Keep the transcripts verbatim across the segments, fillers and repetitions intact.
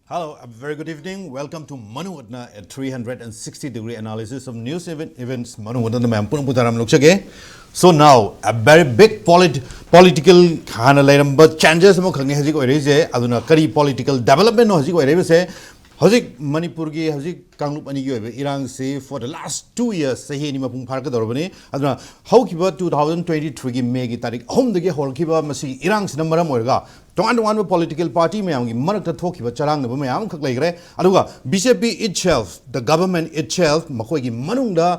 Hello, a very good evening. Welcome to Manu Atna, a three hundred sixty degree analysis of news event, events. Manu Atna ꯃꯌꯥꯝ ꯄꯨꯝꯅꯃꯛꯄꯨ ꯇꯔꯥꯝꯅ ꯑꯣꯛꯆꯒꯦ꯫ So now, a very big polit- political ꯍꯥꯟꯅ ꯂꯩꯔꯝꯕ changes ꯑꯃꯈꯛꯅꯤ ꯍꯧꯖꯤꯛ ꯑꯣꯏꯔꯛꯏꯁꯦ꯫ ꯑꯗꯨꯅ ꯀꯔꯤ political developmentꯅꯣ ꯍꯧꯖꯤꯛ ꯑꯣꯏꯔꯛꯏꯕꯁꯦ? ꯍꯧꯖꯤꯛ ꯃꯅꯤꯄꯨꯔꯒꯤ ꯍꯧꯖꯤꯛ ꯀꯥꯡꯂꯨꯞ ꯑꯅꯤꯒꯤ ꯑꯣꯏꯕ ꯏꯔꯥꯡꯁꯤ for the last two years, ꯆꯍꯤ ꯑꯅꯤ ꯃꯄꯨꯡ ꯐꯥꯔꯛꯀꯗꯧꯔꯕꯅꯤ꯫ ꯑꯗꯨꯅ ꯍꯧꯈꯤꯕ two thousand twenty threeꯒꯤ Mayꯒꯤ ꯇꯥꯔꯤꯛ ꯑꯍꯨꯝꯗꯒꯤ ꯍꯧꯔꯛꯈꯤꯕ ꯃꯁꯤꯒꯤ ꯏꯔꯥꯡꯁꯤꯅ ꯃꯔꯝ ꯑꯣꯏꯔꯒ ꯇꯣꯉꯥꯟ ꯇꯣꯉꯥꯟꯕ political party ꯃꯌꯥꯝꯒꯤ ꯃꯔꯛꯇ ꯊꯣꯛꯈꯤꯕ ꯆꯔꯥꯡꯅꯕ ꯃꯌꯥꯝ ꯑꯃꯈꯛ ꯂꯩꯈ꯭ꯔꯦ꯫ ꯑꯗꯨꯒ B J P itself, the government itself, ꯃꯈꯣꯏꯒꯤ ꯃꯅꯨꯡꯗ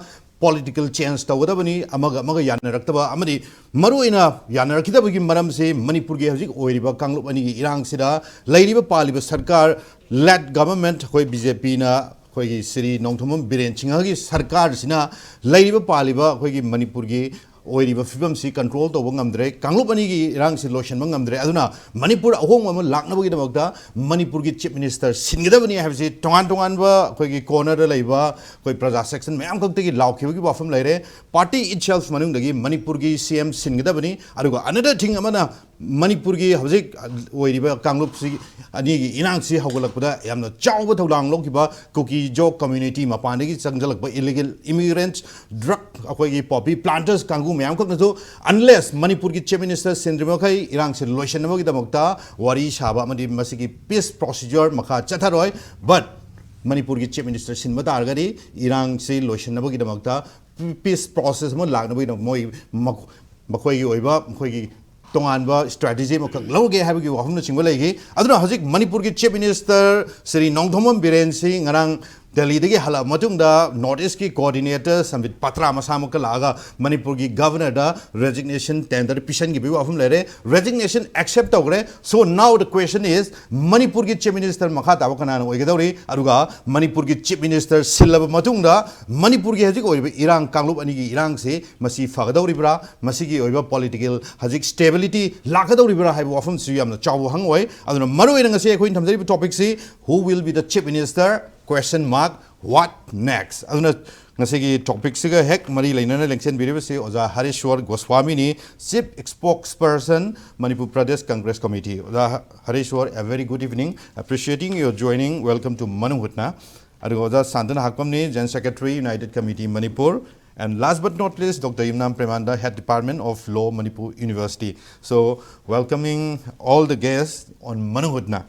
political change ꯇꯧꯒꯗꯕꯅꯤ, ꯑꯃꯒ ꯑꯃꯒ ꯌꯥꯅꯔꯛꯇꯕ ꯑꯃꯗꯤ ꯃꯔꯨꯑꯣꯏꯅ ꯌꯥꯅꯔꯛꯈꯤꯗꯕꯒꯤ ꯃꯔꯝꯁꯤ ꯃꯅꯤꯄꯨꯔꯒꯤ ꯍꯧꯖꯤꯛ ꯑꯣꯏꯔꯤꯕ ꯀꯥꯡꯂꯨꯞ ꯑꯅꯤꯒꯤ ꯏꯔꯥꯡꯁꯤꯗ ꯂꯩꯔꯤꯕ ꯄꯥꯜꯂꯤꯕ ꯁꯔꯀꯥꯔ led government, ꯑꯩꯈꯣꯏ B J Pꯅ ꯑꯩꯈꯣꯏꯒꯤ ꯁ꯭ꯔꯤ ꯅꯣꯡꯊꯣꯝꯕꯝ ꯕꯤꯔꯦꯟ ꯁꯤꯡꯍꯒꯤ ꯁꯔꯀꯥꯔꯁꯤꯅ ꯂꯩꯔꯤꯕ ꯄꯥꯜꯂꯤꯕ ꯑꯩꯈꯣꯏꯒꯤ ꯃꯅꯤꯄꯨꯔꯒꯤ ꯑꯣꯏꯔꯤꯕ ꯐꯤꯕꯝꯁꯤ control ꯇꯧꯕ ꯉꯝꯗ꯭ꯔꯦ, ꯀꯥꯡꯂꯨꯞ ꯑꯅꯤꯒꯤ ꯏꯔꯥꯡꯁꯤ ꯂꯣꯏꯁꯤꯟꯕ ꯉꯝꯗ꯭ꯔꯦ꯫ ꯑꯗꯨꯅ ꯃꯅꯤꯄꯨꯔ ꯑꯍꯣꯡꯕ ꯑꯃ ꯂꯥꯛꯅꯕꯒꯤꯗꯃꯛꯇ ꯃꯅꯤꯄꯨꯔꯒꯤ Chief Minister ꯁꯤꯟꯒꯗꯕꯅꯤ ꯍꯥꯏꯕꯁꯤ ꯇꯣꯉꯥꯟ ꯇꯣꯉꯥꯟꯕ ꯑꯩꯈꯣꯏꯒꯤ cornerꯗ ꯂꯩꯕ ꯑꯩꯈꯣꯏ ꯄ꯭ꯔꯖꯥ section ꯃꯌꯥꯝ ꯈꯛꯇꯒꯤ ꯂꯥꯎꯈꯤꯕꯒꯤ ꯋꯥꯐꯝ ꯂꯩꯔꯦ꯫ Party itself ꯃꯅꯨꯡꯗꯒꯤ ꯃꯅꯤꯄꯨꯔꯒꯤ C M ꯁꯤꯟꯒꯗꯕꯅꯤ꯫ ꯑꯗꯨꯒ another thing ꯑꯃꯅ ꯃꯅꯤꯄꯨꯔꯒꯤ ꯍꯧꯖꯤꯛ ꯑꯣꯏꯔꯤꯕ ꯀꯥꯡꯂꯨꯞꯁꯤ ꯑꯅꯤꯒꯤ ꯏꯔꯥꯡꯁꯤ ꯍꯧꯒꯠꯂꯛꯄꯗ ꯌꯥꯝꯅ ꯆꯥꯎꯕ ꯊꯧꯗꯥꯡ ꯂꯧꯈꯤꯕ ꯀꯨꯀꯤꯖꯣ community, ꯃꯄꯥꯟꯗꯒꯤ ꯆꯪꯁꯤꯜꯂꯛꯄ illegal immigrants, drug, ꯑꯩꯈꯣꯏꯒꯤ poppy planters ꯀꯥꯡꯕꯨ ꯃꯌꯥꯝ ꯈꯛꯅꯁꯨ unless ꯃꯅꯤꯄꯨꯔꯒꯤ Chief Minister ꯁꯤꯟꯗ꯭ꯔꯤꯕ ꯃꯈꯩ ꯏꯔꯥꯡꯁꯤ ꯂꯣꯏꯁꯤꯟꯅꯕꯒꯤꯗꯃꯛꯇ ꯋꯥꯔꯤ ꯁꯥꯕ ꯑꯃꯗꯤ ꯃꯁꯤꯒꯤ peace procedure ꯃꯈꯥ ꯆꯠꯊꯔꯣꯏ꯫ But ꯃꯅꯤꯄꯨꯔꯒꯤ Chief Minister ꯁꯤꯟꯕ ꯇꯥꯔꯒꯗꯤ ꯏꯔꯥꯡꯁꯤ ꯂꯣꯏꯁꯤꯟꯅꯕꯒꯤꯗꯃꯛꯇ peace process ꯑꯃ ꯂꯥꯛꯅꯕꯒꯤꯗꯃꯛ ꯃꯣꯏ ꯃꯈꯣꯏꯒꯤ ꯑꯣꯏꯕ ꯃꯈꯣꯏꯒꯤ ꯇꯣꯉꯥꯟꯕ strategy ꯑꯃꯈꯛ ꯂꯧꯒꯦ ꯍꯥꯏꯕꯒꯤ ꯋꯥꯐꯝꯅꯆꯤꯡꯕ ꯂꯩꯈꯤ꯫ ꯑꯗꯨꯅ ꯍꯧꯖꯤꯛ ꯃꯅꯤꯄꯨꯔꯒꯤ Chief Minister ꯁ꯭ꯔꯤ ꯅꯣꯡꯊꯣꯝꯕꯝ ꯕꯤꯔꯦꯟꯁꯤ ꯉꯔꯥꯡ ꯗꯦꯜꯂꯤꯗꯒꯤ ꯍꯜꯂꯛꯑ ꯃꯇꯨꯡꯗ North Eastꯀꯤ coordinator ꯁꯝꯕꯤꯠ ꯄꯥꯇ꯭ꯔꯥ ꯃꯁꯥꯃꯛꯀ ꯂꯥꯛꯑꯒ ꯃꯅꯤꯄꯨꯔꯒꯤ Governorꯗ resignation tender ꯄꯤꯁꯟꯈꯤꯕꯒꯤ ꯋꯥꯐꯝ ꯂꯩꯔꯦ꯫ Resignation accept ꯇꯧꯈ꯭ꯔꯦ꯫ So now the question is, ꯃꯅꯤꯄꯨꯔꯒꯤ Chief Minister ꯃꯈꯥ ꯇꯥꯕ ꯀꯅꯥꯅ ꯑꯣꯏꯒꯗꯧꯔꯤ? ꯑꯗꯨꯒ ꯃꯅꯤꯄꯨꯔꯒꯤ Chief Minister ꯁꯤꯜꯂꯕ ꯃꯇꯨꯡꯗ ꯃꯅꯤꯄꯨꯔꯒꯤ ꯍꯧꯖꯤꯛ ꯑꯣꯏꯔꯤꯕ ꯏꯔꯥꯡ ꯀꯥꯡꯂꯨꯞ ꯑꯅꯤꯒꯤ ꯏꯔꯥꯡꯁꯤ ꯃꯁꯤ ꯐꯒꯗꯧꯔꯤꯕ꯭ꯔꯥ? ꯃꯁꯤꯒꯤ ꯑꯣꯏꯕ political ꯍꯧꯖꯤꯛ stability ꯂꯥꯛꯀꯗꯧꯔꯤꯕ꯭ꯔꯥ ꯍꯥꯏꯕ ꯋꯥꯐꯝꯁꯤꯁꯨ ꯌꯥꯝꯅ ꯆꯥꯎꯕ ꯍꯪ ꯑꯣꯏ꯫ ꯑꯗꯨꯅ ꯃꯔꯨꯑꯣꯏꯅ ꯉꯁꯤ ꯑꯩꯈꯣꯏꯅ ꯊꯝꯖꯔꯤꯕ topicꯁꯤ, Who will be the Chief Minister? Question mark. What next? ꯑꯗꯨꯅ ꯉꯁꯤꯒꯤ ꯇꯣꯄꯤꯛꯁꯤꯒ ꯍꯦꯛ ꯃꯔꯤ ꯂꯩꯅꯅ ꯂꯦꯡꯁꯤꯟꯕꯤꯔꯤꯕꯁꯤ ꯑꯣꯖꯥ ꯍꯔꯦꯁ꯭ꯋꯔ ꯒꯣꯁ꯭ꯋꯥꯃꯤꯅꯤ, Chief Spokesperson, Manipur Pradesh Congress Committee. ꯑꯣꯖꯥ ꯍꯔꯦꯁ꯭ꯋꯔ, a very good evening. Appreciating your joining. Welcome to ꯃꯅꯨꯡ ꯍꯨꯠꯅ. ꯑꯗꯨꯒ ꯑꯣꯖꯥ ꯁꯥꯟꯇꯅ ꯍꯥꯛꯄꯝꯅꯤ, General Secretary, United Committee Manipur. And last but not least, Doctor Yumnam Premanda, Head Department of Law, Manipur University. So, welcoming all the guests on ꯃꯅꯨꯡ ꯍꯨꯠꯅ.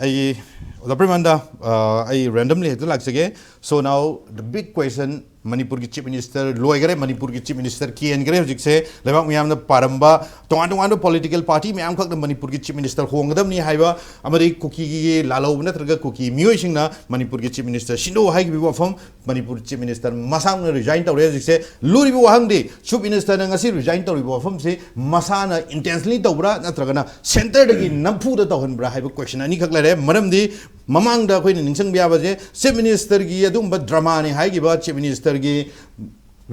ꯑꯩ ꯑꯣꯖꯥ ꯄ꯭ꯔꯦꯃꯥꯟꯗ, ꯑ, ꯑꯩ randomly ꯍꯦꯛꯇ ꯂꯥꯛꯆꯒꯦ. So now the big question, ꯃꯅꯤꯄꯨꯔꯒꯤ Chief Minister ꯂꯣꯏꯈꯔꯦ, ꯃꯅꯤꯄꯨꯔꯒꯤ Chief Minister ꯀꯦꯟꯈꯔꯦ꯫ ꯍꯧꯖꯤꯛꯁꯦ ꯂꯩꯕꯥꯛ ꯃꯌꯥꯝꯅ ꯄꯥꯔꯝꯕ ꯇꯣꯉꯥꯟ ꯇꯣꯉꯥꯟꯕ political party ꯃꯌꯥꯝꯈꯛꯅ ꯃꯅꯤꯄꯨꯔꯒꯤ Chief Minister ꯍꯣꯡꯒꯗꯕꯅꯤ ꯍꯥꯏꯕ, ꯑꯃꯗꯤ ꯀꯨꯀꯤꯒꯤ ꯂꯥꯜꯍꯧꯕ ꯅꯠꯇ꯭ꯔꯒ ꯀꯨꯀꯤ ꯃꯤꯑꯣꯏꯁꯤꯡꯅ ꯃꯅꯤꯄꯨꯔꯒꯤ Chief Minister ꯁꯤꯟꯗꯣꯛꯎ ꯍꯥꯏꯈꯤꯕ ꯋꯥꯐꯝ, ꯃꯅꯤꯄꯨꯔ Chief Minister ꯃꯁꯥꯃꯛꯅ resign ꯇꯧꯔꯦ꯫ ꯍꯧꯖꯤꯛꯁꯦ ꯂꯨꯔꯤꯕ ꯋꯥꯍꯪꯗꯤ, Chief Ministerꯅ ꯉꯁꯤ resign ꯇꯧꯔꯤꯕ ꯋꯥꯐꯝꯁꯤ ꯃꯁꯥꯅ intentionally ꯇꯧꯕ꯭ꯔꯥ ꯅꯠꯇ꯭ꯔꯒꯅ centreꯗꯒꯤ ꯅꯝꯐꯨꯗ ꯇꯧꯍꯟꯕ꯭ꯔꯥ ꯍꯥꯏꯕ question ꯑꯅꯤꯈꯛ ꯂꯩꯔꯦ꯫ ꯃꯔꯝꯗꯤ ꯃꯃꯥꯡꯗ ꯑꯩꯈꯣꯏꯅ ꯅꯤꯡꯁꯤꯡꯕ ꯌꯥꯕꯁꯦ, Chief Ministerꯒꯤ ꯑꯗꯨꯒꯨꯝꯕ dramaꯅꯤ ꯍꯥꯏꯈꯤꯕ Chief Ministerꯒꯤ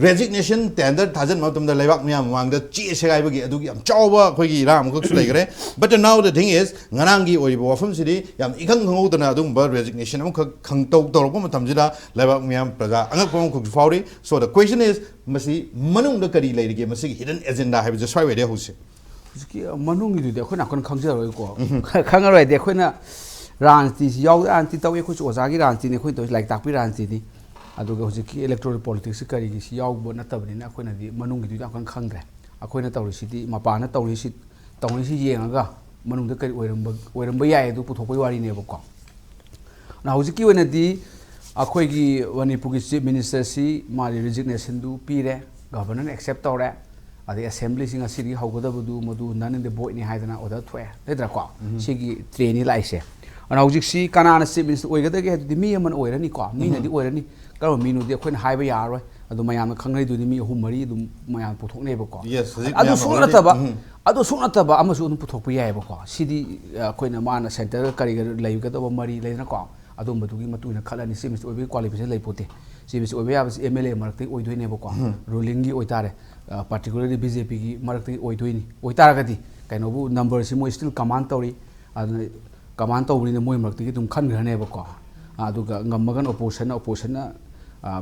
resignation tender ꯊꯥꯖꯤꯟꯕ ꯃꯇꯝꯗ ꯂꯩꯕꯥꯛ ꯃꯌꯥꯝ ꯃꯃꯥꯡꯗ ꯆꯦ ꯁꯦꯒꯥꯏꯕꯒꯤ ꯑꯗꯨꯒꯤ ꯌꯥꯝ ꯆꯥꯎꯕ ꯑꯩꯈꯣꯏꯒꯤ ꯏꯔꯥꯡ ꯑꯃꯈꯛꯁꯨ ꯂꯩꯈ꯭ꯔꯦ꯫ But now the thing is, ꯉꯔꯥꯡꯒꯤ ꯑꯣꯏꯔꯤꯕ ꯋꯥꯐꯝꯁꯤꯗꯤ ꯌꯥꯝ ꯏꯈꯪ ꯈꯪꯍꯧꯗꯅ ꯑꯗꯨꯒꯨꯝꯕ resignation ꯑꯃꯈꯛ ꯈꯪꯇꯧ ꯇꯧꯔꯛꯄ ꯃꯇꯝꯁꯤꯗ ꯂꯩꯕꯥꯛ ꯃꯌꯥꯝ ꯄ꯭ꯔꯖꯥ ꯑꯉꯛꯄ ꯑꯃꯈꯛꯁꯨ ꯐꯥꯎꯔꯤ꯫ So the question is, ꯃꯁꯤ ꯃꯅꯨꯡꯗ ꯀꯔꯤ ꯂꯩꯔꯤꯒꯦ, ꯃꯁꯤꯒꯤ hidden agenda ꯍꯥꯏꯕꯁꯦ ꯁ꯭ꯋꯥꯏ ꯑꯣꯏꯔꯦ ꯍꯧꯖꯤꯛꯁꯦ꯫ ꯍꯧꯖꯤꯛꯀꯤ ꯃꯅꯨꯡꯒꯤꯗꯨꯗꯤ ꯑꯩꯈꯣꯏꯅ ꯌꯥꯝ ꯀꯟꯅ ꯈꯪꯖꯔꯣꯏꯀꯣ꯫ ꯈꯪꯉꯔꯣꯏꯗꯤ ꯑꯩꯈꯣꯏꯅ ꯔꯥꯖꯅꯤꯇꯤꯁꯤ ꯌꯥꯎ, ꯔꯥꯖꯅꯤꯇꯤ ꯇꯧꯏ, ꯑꯩꯈꯣꯏꯁꯨ ꯑꯣꯖꯥꯒꯤ ꯔꯥꯖꯅꯤꯇꯤꯅꯤ ꯑꯩꯈꯣꯏꯅ ꯇꯧꯔꯤꯁꯤ, ꯂꯥꯏꯔꯤꯛ ꯇꯥꯛꯄꯤ ꯔꯥꯖꯅꯤꯇꯤꯅꯤ꯫ ꯑꯗꯨꯒ ꯍꯧꯖꯤꯛꯀꯤ electoral politicsꯁꯤ ꯀꯔꯤꯒꯤꯁꯤ ꯌꯥꯎꯕ ꯅꯠꯇꯕꯅꯤꯅ ꯑꯩꯈꯣꯏꯅꯗꯤ ꯃꯅꯨꯡꯒꯤꯗꯨꯗꯤ ꯌꯥꯝ ꯀꯟꯅ ꯈꯪꯗ꯭ꯔꯦ꯫ ꯑꯩꯈꯣꯏꯅ ꯇꯧꯔꯤꯁꯤꯗꯤ ꯃꯄꯥꯟꯗ ꯇꯧꯔꯤꯁꯤ, ꯇꯧꯔꯤꯁꯤ ꯌꯦꯡꯉꯒ ꯃꯅꯨꯡꯗ ꯀꯔꯤ ꯑꯣꯏꯔꯝꯕ, ꯑꯣꯏꯔꯝꯕ ꯌꯥꯏ ꯑꯗꯨ ꯄꯨꯊꯣꯛꯄꯒꯤ ꯋꯥꯔꯤꯅꯦꯕꯀꯣ꯫ ꯑꯗꯨꯅ ꯍꯧꯖꯤꯛꯀꯤ ꯑꯣꯏꯅꯗꯤ ꯑꯩꯈꯣꯏꯒꯤ ꯃꯅꯤꯄꯨꯔꯒꯤ Chief Ministerꯁꯤ ꯃꯥꯒꯤ resignationꯗꯨ ꯄꯤꯔꯦ, Governorꯅ accept ꯇꯧꯔꯦ, ꯑꯗꯩ Assemblyꯁꯤ ꯉꯁꯤꯗꯒꯤ ꯍꯧꯒꯗꯕꯗꯨ ꯃꯗꯨ null and voidꯅꯤ ꯍꯥꯏꯗꯅ order ꯊꯣꯛꯑꯦ, ꯅꯠꯇ꯭ꯔꯥꯀꯣ? ꯁꯤꯒꯤ trendꯅꯤ ꯂꯥꯛꯏꯁꯦ꯫ ꯑꯗꯨꯅ ꯍꯧꯖꯤꯛꯁꯤ ꯀꯅꯥꯅ Chief Minister ꯑꯣꯏꯒꯗꯒꯦ ꯍꯥꯏꯗꯨꯗꯤ ꯃꯤ ꯑꯃꯅ ꯑꯣꯏꯔꯅꯤꯀꯣ, ꯃꯤꯅꯗꯤ ꯑꯣꯏꯔꯅꯤ꯫ ꯀꯔꯝꯕ ꯃꯤꯅꯣꯗꯤ ꯑꯩꯈꯣꯏꯅ ꯍꯥꯏꯕ ꯌꯥꯔꯔꯣꯏ꯫ ꯑꯗꯣ ꯃꯌꯥꯝꯅ ꯈꯪꯅꯔꯤꯗꯨꯗꯤ ꯃꯤ ꯑꯍꯨꯝ ꯃꯔꯤ ꯑꯗꯨꯝ ꯃꯌꯥꯝ ꯄꯨꯊꯣꯛꯅꯩꯕꯀꯣ꯫ Yes, ꯍꯧꯖꯤꯛ ꯑꯗꯨ ꯃꯌꯥꯝ ꯁꯨꯡ already, ꯅꯠꯇꯕ, ꯎꯝ꯫ ꯑꯗꯨ ꯁꯨꯡ ꯅꯠꯇꯕ ꯑꯃꯁꯨ ꯑꯗꯨꯝ ꯄꯨꯊꯣꯛꯄ ꯌꯥꯏꯑꯕꯀꯣ꯫ ꯁꯤꯗꯤ, ꯑ, ꯑꯩꯈꯣꯏꯅ ꯃꯥꯅ centreꯒ ꯀꯔꯤꯒ ꯂꯩꯒꯗꯕ ꯃꯔꯤ ꯂꯩꯗꯅꯀꯣ, ꯑꯗꯨꯝꯕꯗꯨꯒꯤ ꯃꯇꯨꯡ ꯏꯟꯅ ꯈꯜꯂꯅꯤ꯫ Chief Minister ꯑꯣꯏꯕꯒꯤ qualification ꯂꯩꯄꯣꯠꯇꯦ꯫ Chief Minister ꯑꯣꯏꯕ ꯌꯥꯕꯁꯤ MLA ꯃꯔꯛꯇꯒꯤ ꯑꯣꯏꯗꯣꯏꯅꯦꯕꯀꯣ, rulingꯒꯤ ꯑꯣꯏꯇꯥꯔꯦ, ꯑ, particularly BJPꯒꯤ ꯃꯔꯛꯇꯒꯤ ꯑꯣꯏꯗꯣꯏꯅꯤ꯫ ꯑꯣꯏꯇꯥꯔꯒꯗꯤ ꯀꯩꯅꯣꯕꯨ numberꯁꯤ ꯃꯣꯏ still command ꯇꯧꯔꯤ, ꯑꯗꯨꯅ command ꯇꯧꯕꯅꯤꯅ ꯃꯣꯏ ꯃꯔꯛꯇꯒꯤ ꯑꯗꯨꯝ ꯈꯟꯈ꯭ꯔꯅꯦꯕꯀꯣ꯫ ꯑꯗꯨꯒ ꯉꯝꯃꯒꯅ opposition, opposition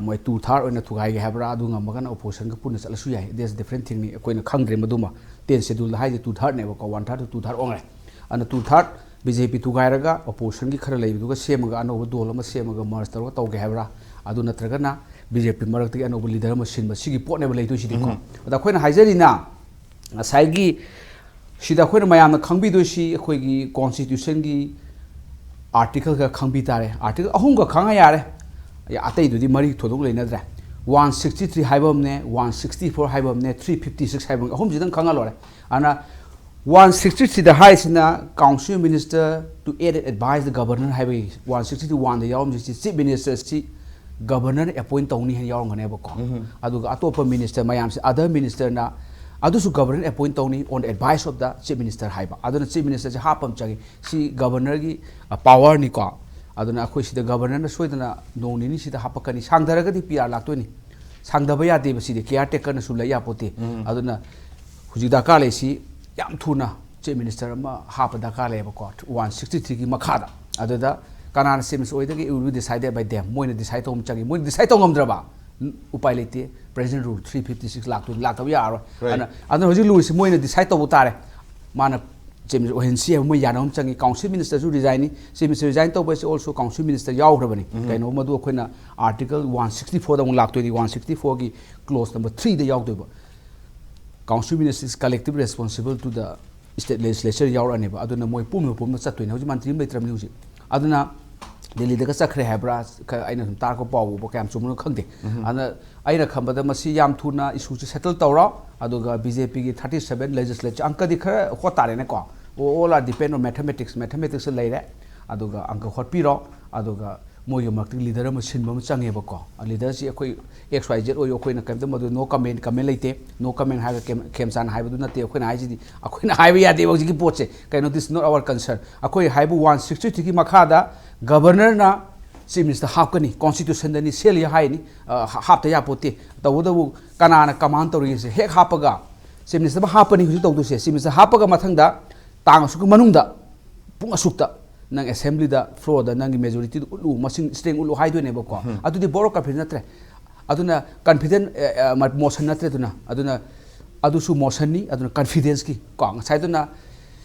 ꯃꯣꯏ two third ꯑꯣꯏꯅ ꯊꯨꯒꯥꯏꯒꯦ ꯍꯥꯏꯕ꯭ꯔꯥ, ꯑꯗꯨ ꯉꯝꯃꯒꯅ opposition ꯒ ꯄꯨꯟꯅ ꯆꯠꯂꯁꯨ ꯌꯥꯏ, that's different thing ꯅꯤ꯫ ꯑꯩꯈꯣꯏꯅ ꯈꯪꯗ꯭ꯔꯦ ꯃꯗꯨꯃ꯫ Tenth Schedule ꯗ ꯍꯥꯏꯁꯦ two third ꯅꯦꯕꯀꯣ, one third to two third ꯑꯣꯟꯈ꯭ꯔꯦ꯫ ꯑꯗꯨꯅ two third BJP ꯊꯨꯒꯥꯏꯔꯒ opposition ꯒꯤ ꯈꯔ ꯂꯩꯕꯗꯨꯒ ꯁꯦꯝꯃꯒ ꯑꯅꯧꯕ ꯗꯣꯜ ꯑꯃ ꯁꯦꯝꯃꯒ merge ꯇꯧꯔꯒ ꯇꯧꯒꯦ ꯍꯥꯏꯕ꯭ꯔꯥ, ꯑꯗꯨ ꯅꯠꯇ꯭ꯔꯒꯅ BJP ꯃꯔꯛꯇꯒꯤ ꯑꯅꯧꯕ leader ꯑꯃ ꯁꯤꯟꯕ, ꯁꯤꯒꯤ ꯄꯣꯠꯅꯦꯕ ꯂꯩꯗꯣꯏꯁꯤꯗꯤꯀꯣ꯫ ꯑꯗ ꯑꯩꯈꯣꯏꯅ ꯍꯥꯏꯖꯔꯤꯅ ꯉꯁꯥꯏꯒꯤ ꯁꯤꯗ ꯑꯩꯈꯣꯏꯅ ꯃꯌꯥꯝꯅ ꯈꯪꯕꯤꯗꯣꯏꯁꯤ ꯑꯩꯈꯣꯏꯒꯤ constitution ꯒꯤ article ꯈꯔ ꯈꯪꯕꯤ ꯇꯥꯔꯦ꯫ Article ꯑꯍꯨꯝꯈꯛ ꯈꯪꯉ ꯌꯥꯔꯦ꯫ ꯑꯇꯩꯗꯨꯗꯤ ꯃꯔꯤ ꯊꯣꯏꯗꯣꯛ ꯂꯩꯅꯗ꯭ꯔꯦ꯫ One sixty three ꯍꯥꯏꯕ ꯑꯃꯅꯦ, one sixty four ꯍꯥꯏꯕ ꯑꯃꯅꯦ, three fifty six ꯍꯥꯏꯕ ꯑꯃꯅꯦ, ꯑꯍꯨꯝꯁꯤꯗꯪ ꯈꯪꯉ ꯂꯣꯏꯔꯦ꯫ ꯑꯗꯨꯅ one sixty three ꯗ ꯍꯥꯏꯔꯤꯁꯤꯅ council minister to aid and advise the governor ꯍꯥꯏꯕꯒꯤ, one sixty one ꯗ ꯌꯥꯎꯔꯝꯗꯣꯏꯁꯤ chief minister ꯁꯤ governor ꯅ appoint ꯇꯧꯅꯤ ꯍꯥꯏꯅ ꯌꯥꯎꯔꯝꯒꯅꯦꯕꯀꯣ꯫ ꯑꯗꯨꯒ ꯑꯇꯣꯞꯄ minister ꯃꯌꯥꯝꯁꯦ other minister ꯅ, ꯑꯗꯨꯁꯨ governor ꯅ appoint ꯇꯧꯅꯤ on the advice of the chief minister ꯍꯥꯏꯕ꯫ ꯑꯗꯨꯅ chief minister ꯁꯦ ꯍꯥꯞꯄ ꯑꯃ ꯆꯪꯉꯤ꯫ ꯁꯤ governor ꯒꯤ power ꯅꯤꯀꯣ꯫ ꯑꯗꯨꯅ ꯑꯩꯈꯣꯏ ꯁꯤꯗ governor ꯅ ꯁꯣꯏꯗꯅ ꯅꯣꯡ ꯅꯤꯅꯤꯁꯤꯗ ꯍꯥꯞꯄꯛꯀꯅꯤ꯫ ꯁꯥꯡꯊꯔꯒꯗꯤ PR ꯂꯥꯛꯇꯣꯏꯅꯤ꯫ ꯁꯥꯡꯊꯕ ꯌꯥꯗꯦꯕ ꯁꯤꯗꯤ, caretaker ꯅꯁꯨ ꯂꯩ ꯌꯥꯄꯣꯠꯇꯦ꯫ ꯑꯗꯨꯅ ꯍꯧꯖꯤꯛ ꯗꯔꯀꯥꯔ ꯂꯩꯁꯤ ꯌꯥꯝ ꯊꯨꯅ chief minister ꯑꯃ ꯍꯥꯞꯄ ꯗꯔꯀꯥꯔ ꯂꯩꯌꯦꯕꯀꯣ, one sixty three ꯒꯤ ꯃꯈꯥꯗ꯫ ꯑꯗꯨꯗ ꯀꯅꯥꯅ chief minister ꯑꯣꯏꯗꯒꯦ, it will be decided by them꯫ ꯃꯣꯏꯅ decide ꯇꯧꯕ ꯑꯃ ꯆꯪꯉꯤ꯫ ꯃꯣꯏꯅ decide ꯇꯧ ꯉꯝꯗ꯭ꯔꯕ, ꯎꯝ, ꯎꯄꯥꯏ ꯂꯩꯇꯦ꯫ Present rule three fifty six ꯂꯥꯛꯇꯣꯏꯅꯤ, ꯂꯥꯛꯇꯕ ꯌꯥꯔꯔꯣꯏ꯫ Right. ꯑꯗꯨꯅ, ꯑꯗꯨꯅ ꯍꯧꯖꯤꯛ ꯂꯨꯔꯤꯁꯤ ꯃꯣꯏꯅ decide ꯇꯧꯕ ꯇꯥꯔꯦ꯫ ꯃꯥꯅ chief minister ꯑꯣꯏꯍꯟꯁꯤ ꯍꯥꯏꯕ ꯃꯣꯏ ꯌꯥꯅꯕ ꯑꯃ ꯆꯪꯉꯤ꯫ Council minister ꯁꯨ resign ꯅꯤ꯫ Chief minister resign ꯇꯧꯕ ꯍꯥꯏꯁꯦ also council minister ꯌꯥꯎꯈ꯭ꯔꯕꯅꯤ꯫ ꯀꯩꯅꯣ, ꯃꯗꯨ ꯑꯩꯈꯣꯏꯅ article one sixty four ꯗ ꯑꯃꯨꯛ ꯂꯥꯛꯇꯣꯏꯅꯤ, one sixty four ꯒꯤ clause number three the ꯌꯥꯎꯗꯣꯏꯕ꯫ Council minister is collective responsible to the state legislature ꯌꯥꯎꯔꯛꯑꯅꯦꯕ꯫ ꯑꯗꯨꯅ ꯃꯣꯏ ꯄꯨꯝꯅ ꯄꯨꯝꯅ ꯆꯠꯇꯣꯏꯅꯦ꯫ ꯍꯧꯖꯤꯛ ꯃꯟꯇ꯭ꯔꯤ ꯑꯃ ꯂꯩꯇ꯭ꯔꯕꯅꯤ ꯍꯧꯖꯤꯛ꯫ ꯑꯗꯨꯅ ꯗꯦꯜꯂꯤꯗꯒ ꯆꯠꯈ꯭ꯔꯦ ꯍꯥꯏꯕ꯭ꯔꯥ? ꯈ-, ꯑꯩꯅ ꯁꯨꯝ ꯇꯥꯔꯛꯄ ꯄꯥꯎ ꯐꯥꯎꯕ ꯀꯌꯥꯝ ꯆꯨꯝꯕꯅꯣ ꯈꯪꯗꯦ꯫ ꯑꯗꯨꯅ ꯑꯩꯅ ꯈꯟꯕꯗ ꯃꯁꯤ ꯌꯥꯝ ꯊꯨꯅ issue ꯁꯦ settle ꯇꯧꯔꯣ꯫ ꯑꯗꯨꯒ BJP ꯒꯤ thirty seven legislature ꯑꯪꯀꯗꯤ ꯈꯔ ꯍꯣꯠ ꯇꯥꯔꯦꯅꯦꯀꯣ꯫ All are depend on mathematics, mathematics ꯂꯩꯔꯦ꯫ ꯑꯗꯨꯒ ꯑꯪꯀ ꯍꯣꯠꯄꯤꯔꯣ꯫ ꯑꯗꯨꯒ ꯃꯣꯏꯒꯤ ꯃꯔꯛꯇꯒꯤ leader ꯑꯃ ꯁꯤꯟꯕ ꯑꯃ ꯆꯪꯉꯦꯕꯀꯣ꯫ Leader ꯁꯤ ꯑꯩꯈꯣꯏ X Y Z ꯑꯣꯏꯌꯨ, ꯑꯩꯈꯣꯏꯅ ꯀꯩꯝꯇ ꯃꯗꯨ no comment, comment ꯂꯩꯇꯦ꯫ No comment ꯍꯥꯏꯔꯒ ꯈꯦꯝ-, ꯈꯦꯝꯆꯥꯟ ꯍꯥꯏꯕꯗꯨ ꯅꯠꯇꯦ꯫ ꯑꯩꯈꯣꯏꯅ ꯍꯥꯏꯁꯤꯗꯤ, ꯑꯩꯈꯣꯏꯅ ꯍꯥꯏꯕ ꯌꯥꯗꯦꯕ ꯍꯧꯖꯤꯛꯀꯤ ꯄꯣꯠꯁꯦ꯫ ꯀꯩꯅꯣ, this is not our concern꯫ ꯑꯩꯈꯣꯏ ꯍꯥꯏꯕꯨ one sixty three ꯒꯤ ꯃꯈꯥꯗ governor ꯅ chief minister ꯍꯥꯞꯀꯅꯤ, constitution ꯗꯅꯤ, ꯁꯦꯜꯂꯤ ꯍꯥꯏꯅꯤ, ꯑ, ꯍꯥ-, ꯍꯥꯞꯇ ꯌꯥꯄꯣꯠꯇꯦ꯫ ꯇꯧꯕꯇꯕꯨ ꯀꯅꯥꯅ command ꯇꯧꯔꯤꯒꯦꯁꯦ? ꯍꯦꯛ ꯍꯥꯞꯄꯒ chief minister ꯑꯃ ꯍꯥꯞꯄꯅꯤ ꯍꯧꯖꯤꯛ ꯇꯧꯗꯣꯏꯁꯦ꯫ Chief minister ꯍꯥꯞꯄꯒ ꯃꯊꯪꯗ ꯇꯥꯡ ꯑꯁꯨꯛꯀꯤ ꯃꯅꯨꯡꯗ ꯄꯨꯡ ꯑꯁꯨꯛꯇ ꯅꯪ ꯑꯦꯁꯦꯝꯕ꯭ꯂꯤꯗ ꯐ꯭ꯂꯣꯔꯗ ꯅꯪꯒꯤ ꯃꯦꯖꯣꯔꯤꯇꯤꯗꯨ ꯎꯠꯂꯨ, ꯃꯁꯤꯡ ꯁ꯭ꯇꯔꯦꯡ ꯎꯠꯂꯨ ꯍꯥꯏꯗꯣꯏꯅꯦꯕꯀꯣ꯫ ꯑꯗꯨꯗꯤ ꯚꯣꯠ ꯑꯣꯐ ꯀꯟꯐꯤꯗꯦꯟꯁ ꯅꯠꯇ꯭ꯔꯦ꯫ ꯑꯗꯨꯅ ꯀꯟꯐꯤꯗꯦꯟ ꯃꯣꯁꯟ ꯅꯠꯇ꯭ꯔꯦ꯫ ꯑꯗꯨꯅ ꯑꯗꯨꯅ ꯑꯗꯨꯁꯨ ꯃꯣꯁꯟꯅꯤ꯫ ꯑꯗꯨꯅ ꯀꯟꯐꯤꯗꯦꯟꯁꯀꯤ ꯀꯣ, ꯉꯁꯥꯏꯗꯨꯅ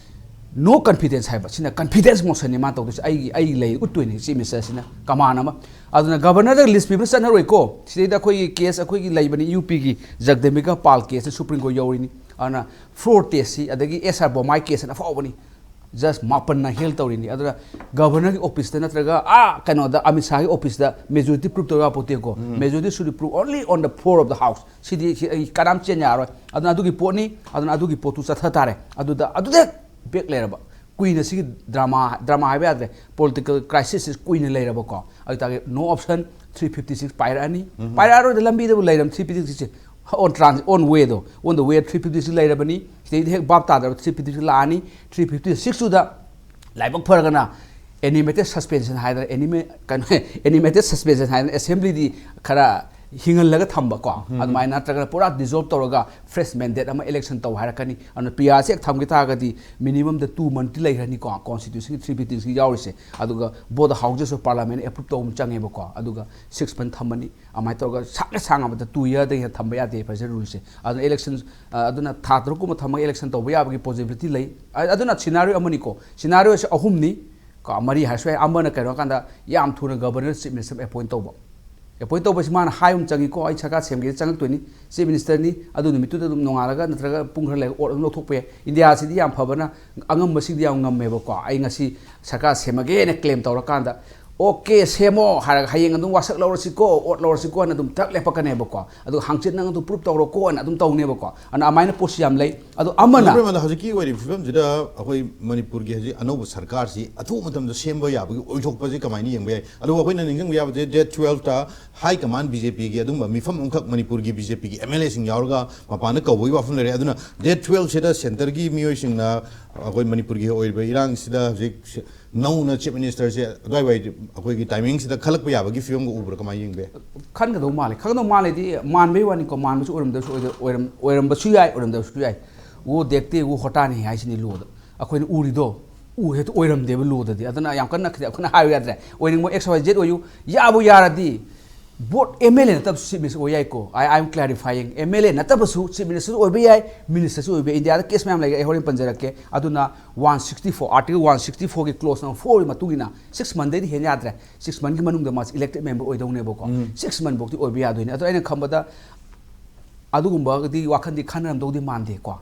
ꯅꯣ ꯀꯟꯐꯤꯗꯦꯟꯁ ꯍꯥꯏꯕ, ꯁꯤꯅ ꯀꯟꯐꯤꯗꯦꯟꯁ ꯃꯣꯁꯟꯅꯤ ꯃꯥꯅ ꯇꯧꯗꯣꯏꯁꯦ꯫ ꯑꯩꯒꯤ ꯑꯩ ꯂꯩ ꯎꯠꯇꯣꯏꯅꯤ ꯆꯤꯐ ꯃꯤꯅꯤꯁꯇꯔꯁꯤꯅ ꯀꯃꯥꯟ ꯑꯃ꯫ ꯑꯗꯨꯅ ꯒꯕꯔꯅꯔꯗ ꯂꯤꯁ ꯄꯤꯕ ꯆꯠꯅꯔꯣꯏꯀꯣ꯫ ꯁꯤꯗꯩꯗ ꯑꯩꯈꯣꯏꯒꯤ ꯀꯦꯁ ꯑꯩꯈꯣꯏꯒꯤ ꯂꯩꯕꯅꯤ, ꯌꯨ ꯄꯤꯒꯤ ꯖꯒꯗꯦꯝꯕꯤꯀꯥ ꯄꯥꯜ ꯀꯦꯁꯇ ꯁꯨꯄ꯭ꯔꯤꯝ ꯀꯣꯔꯠ ꯌꯧꯔꯤꯅꯤ꯫ ꯑꯗꯨꯅ ꯐ꯭ꯂꯣꯔ ꯇꯦꯁꯁꯤ, ꯑꯗꯒꯤ ꯑꯦꯁ ꯑꯥꯔ ꯕꯣꯃꯥꯏ ꯀꯦꯁ ꯑꯅ ꯑꯐꯥꯎꯕꯅꯤ, ꯖꯁ ꯃꯥꯄꯟꯅ ꯍꯦꯜ ꯇꯧꯔꯤꯅꯤ꯫ ꯑꯗꯨꯅ ꯒꯕꯔꯅꯔꯒꯤ ꯑꯣꯐꯤꯁꯇ ꯅꯠꯇ꯭ꯔꯒ ꯑꯥ ꯀꯩꯅꯣꯗ ꯑꯃꯤꯠ ꯁꯥꯍꯒꯤ ꯑꯣꯐꯤꯁꯇ ꯃꯦꯖꯣꯔꯤꯇꯤ ꯄ꯭ꯔꯨꯞ ꯇꯧ ꯌꯥꯄꯣꯠꯇꯦꯀꯣ꯫ ꯃꯦꯖꯣꯔꯤꯇꯤ ꯁꯨꯗꯤ prove only on the floor of the house. ꯁꯤꯗꯤ ꯁꯤ ꯑꯩ ꯀꯅꯥꯝ ꯆꯦꯟ ꯌꯥꯔꯣꯏ꯫ ꯑꯗꯨꯅ ꯑꯗꯨꯒꯤ ꯄꯣꯠꯅꯤ꯫ ꯑꯗꯨꯅ ꯑꯗꯨꯒꯤ ꯄꯣꯠꯇꯨ ꯆꯠꯊ ꯇꯥꯔꯦ꯫ ꯑꯗꯨꯗ ꯑꯗꯨꯗ ꯍꯦꯛ ꯕ꯭ꯔꯦꯛ ꯂꯩꯔꯕ, ꯀꯨꯏꯅ ꯁꯤꯒꯤ ꯗ꯭ꯔꯃꯥ, ꯗ꯭ꯔꯃꯥ ꯍꯥꯏꯕ ꯌꯥꯗ꯭ꯔꯦ, ꯄꯣꯂꯤꯇꯤꯀꯦꯜ ꯀ꯭ꯔꯥꯏꯁꯤꯁ ꯀꯨꯏꯅ ꯂꯩꯔꯕꯀꯣ꯫ ꯑꯗꯨ ꯇꯥꯔꯒꯗꯤ no option, three fifty six ꯄꯥꯏꯔꯛꯑꯅꯤ꯫ ꯄꯥꯏꯔꯛꯑꯔꯣꯏꯗ, ꯂꯝꯕꯤꯗꯕꯨ ꯂꯩꯔꯝ ꯊ꯭ꯔꯤ ꯐꯤꯐꯇꯤ ꯁꯤꯛꯁꯁꯦ꯫ ꯑꯣꯟ ꯇ꯭ꯔꯥꯟ ꯑꯣꯟ ꯋꯦꯗꯣ, on the way three fifty six ꯂꯩꯔꯕꯅꯤ꯫ ꯁꯤꯗꯩꯗꯤ ꯍꯦꯛ ꯚꯥꯞ ꯇꯥꯗ꯭ꯔꯕ ꯊ꯭ꯔꯤ ꯐꯤꯐꯇꯤ ꯁꯤꯛꯁ ꯂꯥꯛꯑꯅꯤ꯫ ꯊ꯭ꯔꯤ ꯐꯤꯐꯇꯤ ꯁꯤꯛꯁꯇꯨꯗ ꯂꯥꯏꯕꯛ ꯐꯔꯒꯅ ꯑꯦꯅꯤꯃꯦꯇꯦꯗ ꯁꯁꯄꯦꯟꯁꯟ ꯍꯥꯏꯗꯅ, ꯑꯦꯅꯤꯃꯦ ꯀꯩꯅꯣ ꯑꯦꯅꯤꯃꯦꯇꯦꯗ ꯁꯁꯄꯦꯟꯁꯟ ꯍꯥꯏꯗꯅ ꯑꯦꯁꯦꯝꯕ꯭ꯂꯤꯗꯤ ꯈꯔ ꯍꯤꯡꯍꯜꯂꯒ ꯊꯝꯕꯀꯣ꯫ ꯑꯗꯨꯃꯥꯏꯅ ꯅꯠꯇ꯭ꯔꯒꯅ ꯄꯨꯔꯥ ꯗꯤꯖꯣꯜꯕ ꯇꯧꯔꯒ ꯐ꯭ꯔꯦꯁ ꯃꯦꯟꯗꯦꯠ ꯑꯃ ꯏꯂꯦꯛꯁꯟ ꯇꯧ ꯍꯥꯏꯔꯛꯀꯅꯤ꯫ ꯑꯗꯨꯅ ꯄꯤ ꯑꯥꯔꯁꯤ ꯍꯦꯛ ꯊꯝꯈꯤ ꯇꯥꯔꯒꯗꯤ ꯃꯤꯅꯤꯃꯝꯗ ꯇꯨ ꯃꯟꯊꯇꯤ ꯂꯩꯈ꯭ꯔꯅꯤꯀꯣ, ꯀꯣꯟꯁꯇꯤꯇ꯭ꯌꯨꯁꯟꯒꯤ ꯊ꯭ꯔꯤ ꯐꯤꯐꯇꯤ ꯁꯤꯛꯁ ꯌꯥꯎꯔꯤꯁꯦ꯫ ꯑꯗꯨꯒ both the houses of parliament approve ꯇꯧꯕ ꯑꯃ ꯆꯪꯉꯦꯕꯀꯣ꯫ ꯑꯗꯨꯒ ꯁꯤꯛꯁ ꯃꯟꯊ ꯊꯝꯃꯅꯤ꯫ ꯑꯗꯨꯃꯥꯏꯅ ꯇꯧꯔꯒ ꯁꯥꯡꯅ ꯁꯥꯡꯉꯕꯗ ꯇꯨ ꯌꯔꯗꯒꯤ ꯍꯦꯟꯅ ꯊꯝꯕ ꯌꯥꯗꯦ ꯐ꯭ꯔꯦꯖꯔ ꯔꯨꯜꯁꯦ꯫ ꯑꯗꯨꯅ ꯏꯂꯦꯛꯁꯟ, ꯑ, ꯑꯗꯨꯅ ꯊꯥ ꯇꯔꯨꯛꯀꯨꯝꯕ ꯊꯝꯃꯒ ꯏꯂꯦꯛꯁꯟ ꯇꯧꯕ ꯌꯥꯕꯒꯤ ꯄꯣꯁꯤꯕꯤꯂꯤꯇꯤ ꯂꯩ꯫ ꯑ-, ꯑꯗꯨꯅ ꯁꯤꯅꯥꯔꯤꯑꯣ ꯑꯃꯅꯤꯀꯣ꯫ ꯁꯤꯅꯥꯔꯤꯑꯣꯁꯦ ꯑꯍꯨꯝꯅꯤ꯫ ꯀꯣ, ꯃꯔꯤ ꯍꯥꯏꯔꯁꯨ ꯌꯥꯏ꯫ ꯑꯃꯅ ꯀꯩꯅꯣ ꯍꯥꯏꯀꯥꯟꯗ ꯌꯥꯝ ꯊꯨꯅ ꯒꯕꯔꯅꯔ ꯆꯤꯐ ꯃꯤꯅꯤꯁꯇꯔ ꯑꯦꯄꯣꯏꯟ ꯇꯧꯕ꯫ ꯑꯦꯄꯣꯏꯟ ꯇꯧꯕꯁꯤ ꯃꯥꯅ ꯍꯥꯏꯕ ꯑꯃ ꯆꯪꯉꯤꯀꯣ, "ꯑꯩ ꯁꯔꯀꯥꯔ ꯁꯦꯝꯒꯦ ꯆꯪꯉꯛꯇꯣꯏꯅꯤ"꯫ ꯆꯤꯐ ꯃꯤꯅꯤꯁꯇꯔꯅꯤ꯫ ꯑꯗꯨ ꯅꯨꯃꯤꯠꯇꯨꯗ ꯑꯗꯨꯝ ꯅꯣꯡꯉꯥꯜꯂꯒ ꯅꯠꯇ꯭ꯔꯒ ꯄꯨꯡ ꯈꯔ ꯂꯩꯔꯒ ꯑꯣꯠ ꯑꯗꯨꯝ ꯂꯧꯊꯣꯛꯄ ꯌꯥꯏ꯫ ꯏꯟꯗꯤꯌꯥꯁꯤꯗꯤ ꯌꯥꯝ ꯐꯕꯅ ꯑꯉꯝꯕꯁꯤꯡꯗꯤ ꯌꯥꯝ ꯉꯝꯃꯦꯕꯀꯣ꯫ "ꯑꯩ ꯉꯁꯤ ꯁꯔꯀꯥꯔ ꯁꯦꯝꯃꯒꯦꯅ" ꯀ꯭ꯂꯦꯝ ꯇꯧꯔꯀꯥꯟꯗ, "ꯑꯣꯀꯦ, ꯁꯦꯝꯃꯣ" ꯍꯥꯏꯔꯒ, "ꯍꯌꯦꯡ ꯑꯗꯨꯝ ꯋꯥꯁꯛ ꯂꯧꯔꯁꯤꯀꯣ, ꯑꯣꯠ ꯂꯧꯔꯁꯤꯀꯣ" ꯍꯥꯏꯅ ꯑꯗꯨꯝ ꯊꯛ ꯂꯦꯞꯄꯛꯀꯅꯦꯕꯀꯣ꯫ ꯑꯗꯨꯒ "ꯍꯪꯆꯤꯠ ꯅꯪ ꯑꯗꯨꯝ ꯄ꯭ꯔꯨꯞ ꯇꯧꯔꯣꯀꯣ" ꯍꯥꯏꯅ ꯑꯗꯨꯝ ꯇꯧꯅꯦꯕꯀꯣ꯫ ꯑꯗꯨꯅ ꯑꯗꯨꯃꯥꯏꯅ ꯄꯣꯠꯁꯤ ꯌꯥꯝ ꯂꯩ꯫ ꯑꯗꯣ ꯑꯃꯅ ꯍꯧꯖꯤꯛꯀꯤ ꯑꯣꯏꯔꯤꯕ ꯐꯤꯕꯝꯁꯤꯗ ꯑꯩꯈꯣꯏ ꯃꯅꯤꯄꯨꯔꯒꯤ ꯍꯧꯖꯤꯛ ꯑꯅꯧꯕ ꯁꯔꯀꯥꯔꯁꯤ ꯑꯊꯨꯕ ꯃꯇꯝꯗ ꯁꯦꯝꯕ ꯌꯥꯕꯒꯤ ꯑꯣꯏꯊꯣꯛꯄꯁꯤ ꯀꯃꯥꯏꯅ ꯌꯦꯡꯕ ꯌꯥꯏ? ꯑꯗꯨꯒ ꯑꯩꯈꯣꯏꯅ ꯅꯤꯡꯁꯤꯡꯕ ꯌꯥꯕꯁꯦ, ꯗꯦꯠ ꯇꯨꯋꯦꯜꯐꯇ ꯍꯥꯏ ꯀꯃꯥꯟ ꯕꯤ ꯖꯦ ꯄꯤꯒꯤ ꯑꯗꯨꯝꯕ ꯃꯤꯐꯝ ꯑꯃꯈꯛ ꯃꯅꯤꯄꯨꯔꯒꯤ ꯕꯤ ꯖꯦ ꯄꯤꯒꯤ ꯑꯦꯝ ꯑꯦꯜ ꯑꯦꯁꯤꯡ ꯌꯥꯎꯔꯒ ꯃꯄꯥꯟꯗ ꯀꯧꯕꯒꯤ ꯋꯥꯐꯝ ꯂꯩꯔꯦ꯫ ꯑꯗꯨꯅ ꯗꯦꯠ ꯇꯨꯋꯦꯜꯐꯁꯤꯗ ꯁꯦꯟꯇꯔꯒꯤ ꯃꯤꯑꯣꯏꯁꯤꯡꯅ ꯑꯩꯈꯣꯏ ꯃꯅꯤꯄꯨꯔꯒꯤ ꯑꯣꯏꯔꯤꯕ ꯏꯔꯥꯡꯁꯤꯗ ꯍꯧꯖꯤꯛ ꯅꯧꯅ ꯆꯤꯐ ꯃꯤꯅꯤꯁꯇꯔꯁꯦ ꯑꯗꯨꯋꯥꯏꯋꯥꯏ ꯑꯩꯈꯣꯏꯒꯤ ꯇꯥꯏꯃꯤꯡꯁꯤꯗ ꯈꯜꯂꯛꯄ ꯌꯥꯕꯒꯤ ꯐꯤꯕꯝꯒ ꯎꯕ꯭ꯔꯥ? ꯀꯃꯥꯏꯅ ꯌꯦꯡꯕ ꯌꯥꯏ? ꯈꯟꯒꯗꯧ ꯃꯥꯜꯂꯦ꯫ ꯈꯟꯒꯗꯧ ꯃꯥꯜꯂꯦꯗꯤ ꯃꯥꯟꯕꯩ ꯋꯥꯅꯤꯀꯣ, ꯃꯥꯟꯕꯁꯨ ꯑꯣꯏꯔꯝꯗꯕꯁꯨ ꯑꯣꯏꯗ-, ꯑꯣꯏꯔꯝ-, ꯑꯣꯏꯔꯝꯕꯁꯨ ꯌꯥꯏ, ꯑꯣꯏꯔꯝꯗꯕꯁꯨ ꯌꯥꯏ꯫ "वो देखते वो हटा नहीं" ꯍꯥꯏꯁꯤꯅꯤ ꯂꯣꯗ꯫ ꯑꯩꯈꯣꯏꯅ ꯎꯔꯤꯗꯣ, ꯎ ꯍꯦꯛꯇ ꯑꯣꯏꯔꯝꯗꯦꯕ ꯂꯣꯗꯗꯤ꯫ ꯑꯗꯨꯅ ꯌꯥꯝ ꯀꯟꯅ ꯈꯤꯇꯪ ꯑꯩꯈꯣꯏꯅ ꯍꯥꯏꯕ ꯌꯥꯗ꯭ꯔꯦ꯫ ꯑꯣꯏꯅꯤꯡꯕ X Y Z ꯑꯣꯏꯌꯨ, ꯌꯥꯕꯨ ꯌꯥꯔꯗꯤ ꯕꯣꯠ M L A ꯅꯠꯇꯕꯁꯨ Chief Minister ꯑꯣꯏ ꯌꯥꯏꯀꯣ꯫ I am clarifying, M L A ꯅꯠꯇꯕꯁꯨ Chief Minister ꯑꯣꯏꯕ ꯌꯥꯏ, Minister ꯁꯨ ꯑꯣꯏꯕ ꯌꯥꯏ꯫ ꯏꯟꯗꯤꯌꯥꯗ case ꯃꯌꯥꯝ ꯂꯩꯈ꯭ꯔꯦ, ꯑꯩ ꯍꯣꯔꯦꯟ ꯄꯟꯖꯔꯛꯀꯦ꯫ ꯑꯗꯨꯅ one sixty four, Article one sixty four ꯒꯤ clause number four ꯒꯤ ꯃꯇꯨꯡ ꯏꯟꯅ six month ꯗꯩꯗꯤ ꯍꯦꯟ ꯌꯥꯗ꯭ꯔꯦ꯫ Six month ꯀꯤ ꯃꯅꯨꯡꯗ ꯃꯥꯁꯤ elected member ꯑꯣꯏꯗꯧꯅꯦꯕꯀꯣ꯫ Six month ꯐꯥꯎꯗꯤ ꯑꯣꯏꯕ ꯌꯥꯗꯣꯏꯅꯦ꯫ ꯑꯗꯣ ꯑꯩꯅ ꯈꯟꯕꯗ ꯑꯗꯨꯒꯨꯝꯕꯒꯗꯤ ꯋꯥꯈꯜꯗꯤ ꯈꯟꯅꯔꯝꯗꯧꯗꯤ ꯃꯥꯟꯗꯦꯀꯣ꯫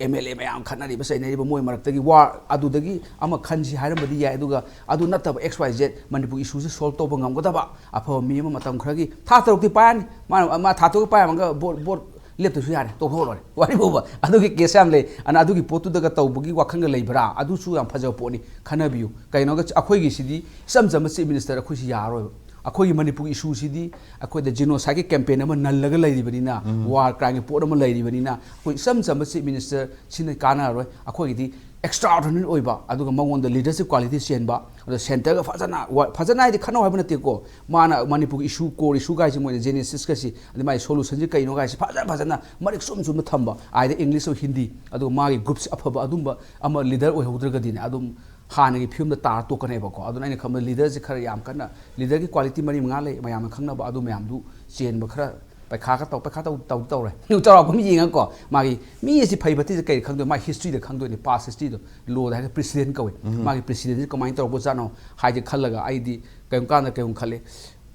M L A ꯃꯌꯥꯝ ꯈꯠꯅꯔꯤꯕ ꯆꯩꯅꯔꯤꯕ ꯃꯣꯏ ꯃꯔꯛꯇꯒꯤ ꯋꯥꯔ ꯑꯗꯨꯗꯒꯤ ꯑꯃ ꯈꯟꯁꯤ ꯍꯥꯏꯔꯝꯕꯗꯤ ꯌꯥꯏ꯫ ꯑꯗꯨꯒ ꯑꯗꯨ ꯅꯠꯇꯕ X Y Z Manipur ꯏꯁꯨꯁꯦ solve ꯇꯧꯕ ꯉꯝꯒꯗꯕ ꯑꯐꯕ ꯃꯤ ꯑꯃ ꯃꯇꯝ ꯈꯔꯒꯤ ꯊꯥ ꯇꯔꯨꯛꯇꯤ ꯄꯥꯏꯔꯅꯤ꯫ ꯃꯥ, ꯃꯥ ꯊꯥ ꯇꯔꯨꯛ ꯄꯥꯏꯔꯝꯃꯒ ꯕꯣꯠ, ꯕꯣꯠ ꯂꯦꯞꯇꯁꯨ ꯌꯥꯔꯦ, ꯇꯣꯛꯊꯣꯛꯑ ꯂꯣꯏꯔꯦ꯫ ꯋꯥꯔꯤ ꯐꯥꯎꯕ ꯑꯗꯨꯒꯤ case ꯌꯥꯝ ꯂꯩ꯫ ꯑꯗꯨꯅ ꯑꯗꯨꯒꯤ ꯄꯣꯠꯇꯨꯗꯒ ꯇꯧꯕꯒꯤ ꯋꯥꯈꯜꯒ ꯂꯩꯕ꯭ꯔꯥ? ꯑꯗꯨꯁꯨ ꯌꯥꯝ ꯐꯖꯕ ꯄꯣꯠꯅꯤ, ꯈꯟꯅꯕꯤꯌꯨ꯫ ꯀꯩꯅꯣꯒ ꯑꯩꯈꯣꯏꯒꯤꯁꯤꯗꯤ ꯏꯆꯝ ꯆꯝꯕ Chief Minister ꯑꯩꯈꯣꯏꯁꯤ ꯌꯥꯔꯔꯣꯏꯕ꯫ ꯑꯩꯈꯣꯏꯒꯤ ꯃꯅꯤꯄꯨꯔꯒꯤ ꯏꯁꯨꯁꯤꯗꯤ ꯑꯩꯈꯣꯏꯗ genocide ꯀꯤ campaign ꯑꯃ ꯅꯜꯂꯒ ꯂꯩꯔꯤꯕꯅꯤꯅ, war crime ꯒꯤ ꯄꯣꯠ ꯑꯃ ꯂꯩꯔꯤꯕꯅꯤꯅ, ꯑꯩꯈꯣꯏ ꯏꯆꯝ ꯆꯝꯕ Chief Minister ꯁꯤꯅ ꯀꯥꯟꯅꯔꯔꯣꯏ꯫ ꯑꯩꯈꯣꯏꯒꯤꯗꯤ extraordinary ꯑꯣꯏꯕ, ꯑꯗꯨꯒ ꯃꯉꯣꯟꯗ leadership quality ꯆꯦꯟꯕ, ꯑꯗ centre ꯒ ꯐꯖꯅ ꯋꯥ-, ꯐꯖꯅ ꯍꯥꯏꯗꯤ ꯈꯠꯅꯧ ꯍꯥꯏꯕ ꯅꯠꯇꯦꯀꯣ, ꯃꯥꯅ ꯃꯅꯤꯄꯨꯔꯒꯤ issue, core issue ꯒꯥꯏꯁꯦ, ꯃꯣꯏꯅ genesis ꯀꯁꯤ, ꯑꯗꯩ ꯃꯥꯒꯤ solution ꯁꯤ ꯀꯩꯅꯣ ꯒꯥꯏꯁꯦ ꯐꯖ ꯐꯖꯅ ꯃꯔꯤꯛ ꯆꯨꯝ ꯆꯨꯝꯅ ꯊꯝꯕ, either English or Hindi, ꯑꯗꯨꯒ ꯃꯥꯒꯤ group ꯁꯤ ꯑꯐꯕ ꯑꯗꯨꯝꯕ ꯑꯃ leader ꯑꯣꯏꯍꯧꯗ꯭ꯔꯒꯗꯤꯅꯦ, ꯑꯗꯨꯝ ꯍꯥꯟꯅꯒꯤ ꯐꯤꯕꯝꯗ ꯇꯥꯔ ꯇꯣꯛꯀꯅꯦꯕꯀꯣ꯫ ꯑꯗꯨꯅ ꯑꯩꯅ ꯈꯟꯕꯗ leader ꯁꯦ ꯈꯔ ꯌꯥꯝ ꯀꯟꯅ, leader ꯒꯤ quality ꯃꯔꯤ ꯃꯉꯥ ꯂꯩ, ꯃꯌꯥꯝꯅ ꯈꯪꯅꯕ ꯑꯗꯨ ꯃꯌꯥꯝꯗꯨ ꯆꯦꯟꯕ ꯈꯔ ꯄꯩꯈꯥꯒ ꯇꯧ, ꯄꯩꯈꯥ ꯇꯧ, ꯇꯧ, ꯇꯧꯔꯦ꯫ ꯆꯥꯎꯔꯥꯛꯄ ꯑꯃ ꯌꯦꯡꯉꯒꯀꯣ, ꯃꯥꯒꯤ ꯃꯤ ꯑꯁꯤ ꯐꯩ ꯐꯠꯇꯤꯁꯦ ꯀꯩ ꯈꯪꯗꯣꯏꯅꯣ? ꯃꯥꯒꯤ history ꯗ ꯈꯪꯗꯣꯏꯅꯤ, past history ꯗꯣ, law ꯗ ꯍꯥꯏꯔꯒ precedent ꯀꯧꯏ꯫ ꯃꯥꯒꯤ precedent ꯁꯤ ꯀꯃꯥꯏꯅ ꯇꯧꯔꯛꯄꯖꯥꯠꯅꯣ ꯍꯥꯏꯗꯤ ꯈꯜꯂꯒ ꯑꯩꯗꯤ ꯀꯔꯤꯒꯨꯝꯕ ꯀꯥꯟꯗ ꯀꯩꯒꯨꯝꯕ ꯈꯜꯂꯤ,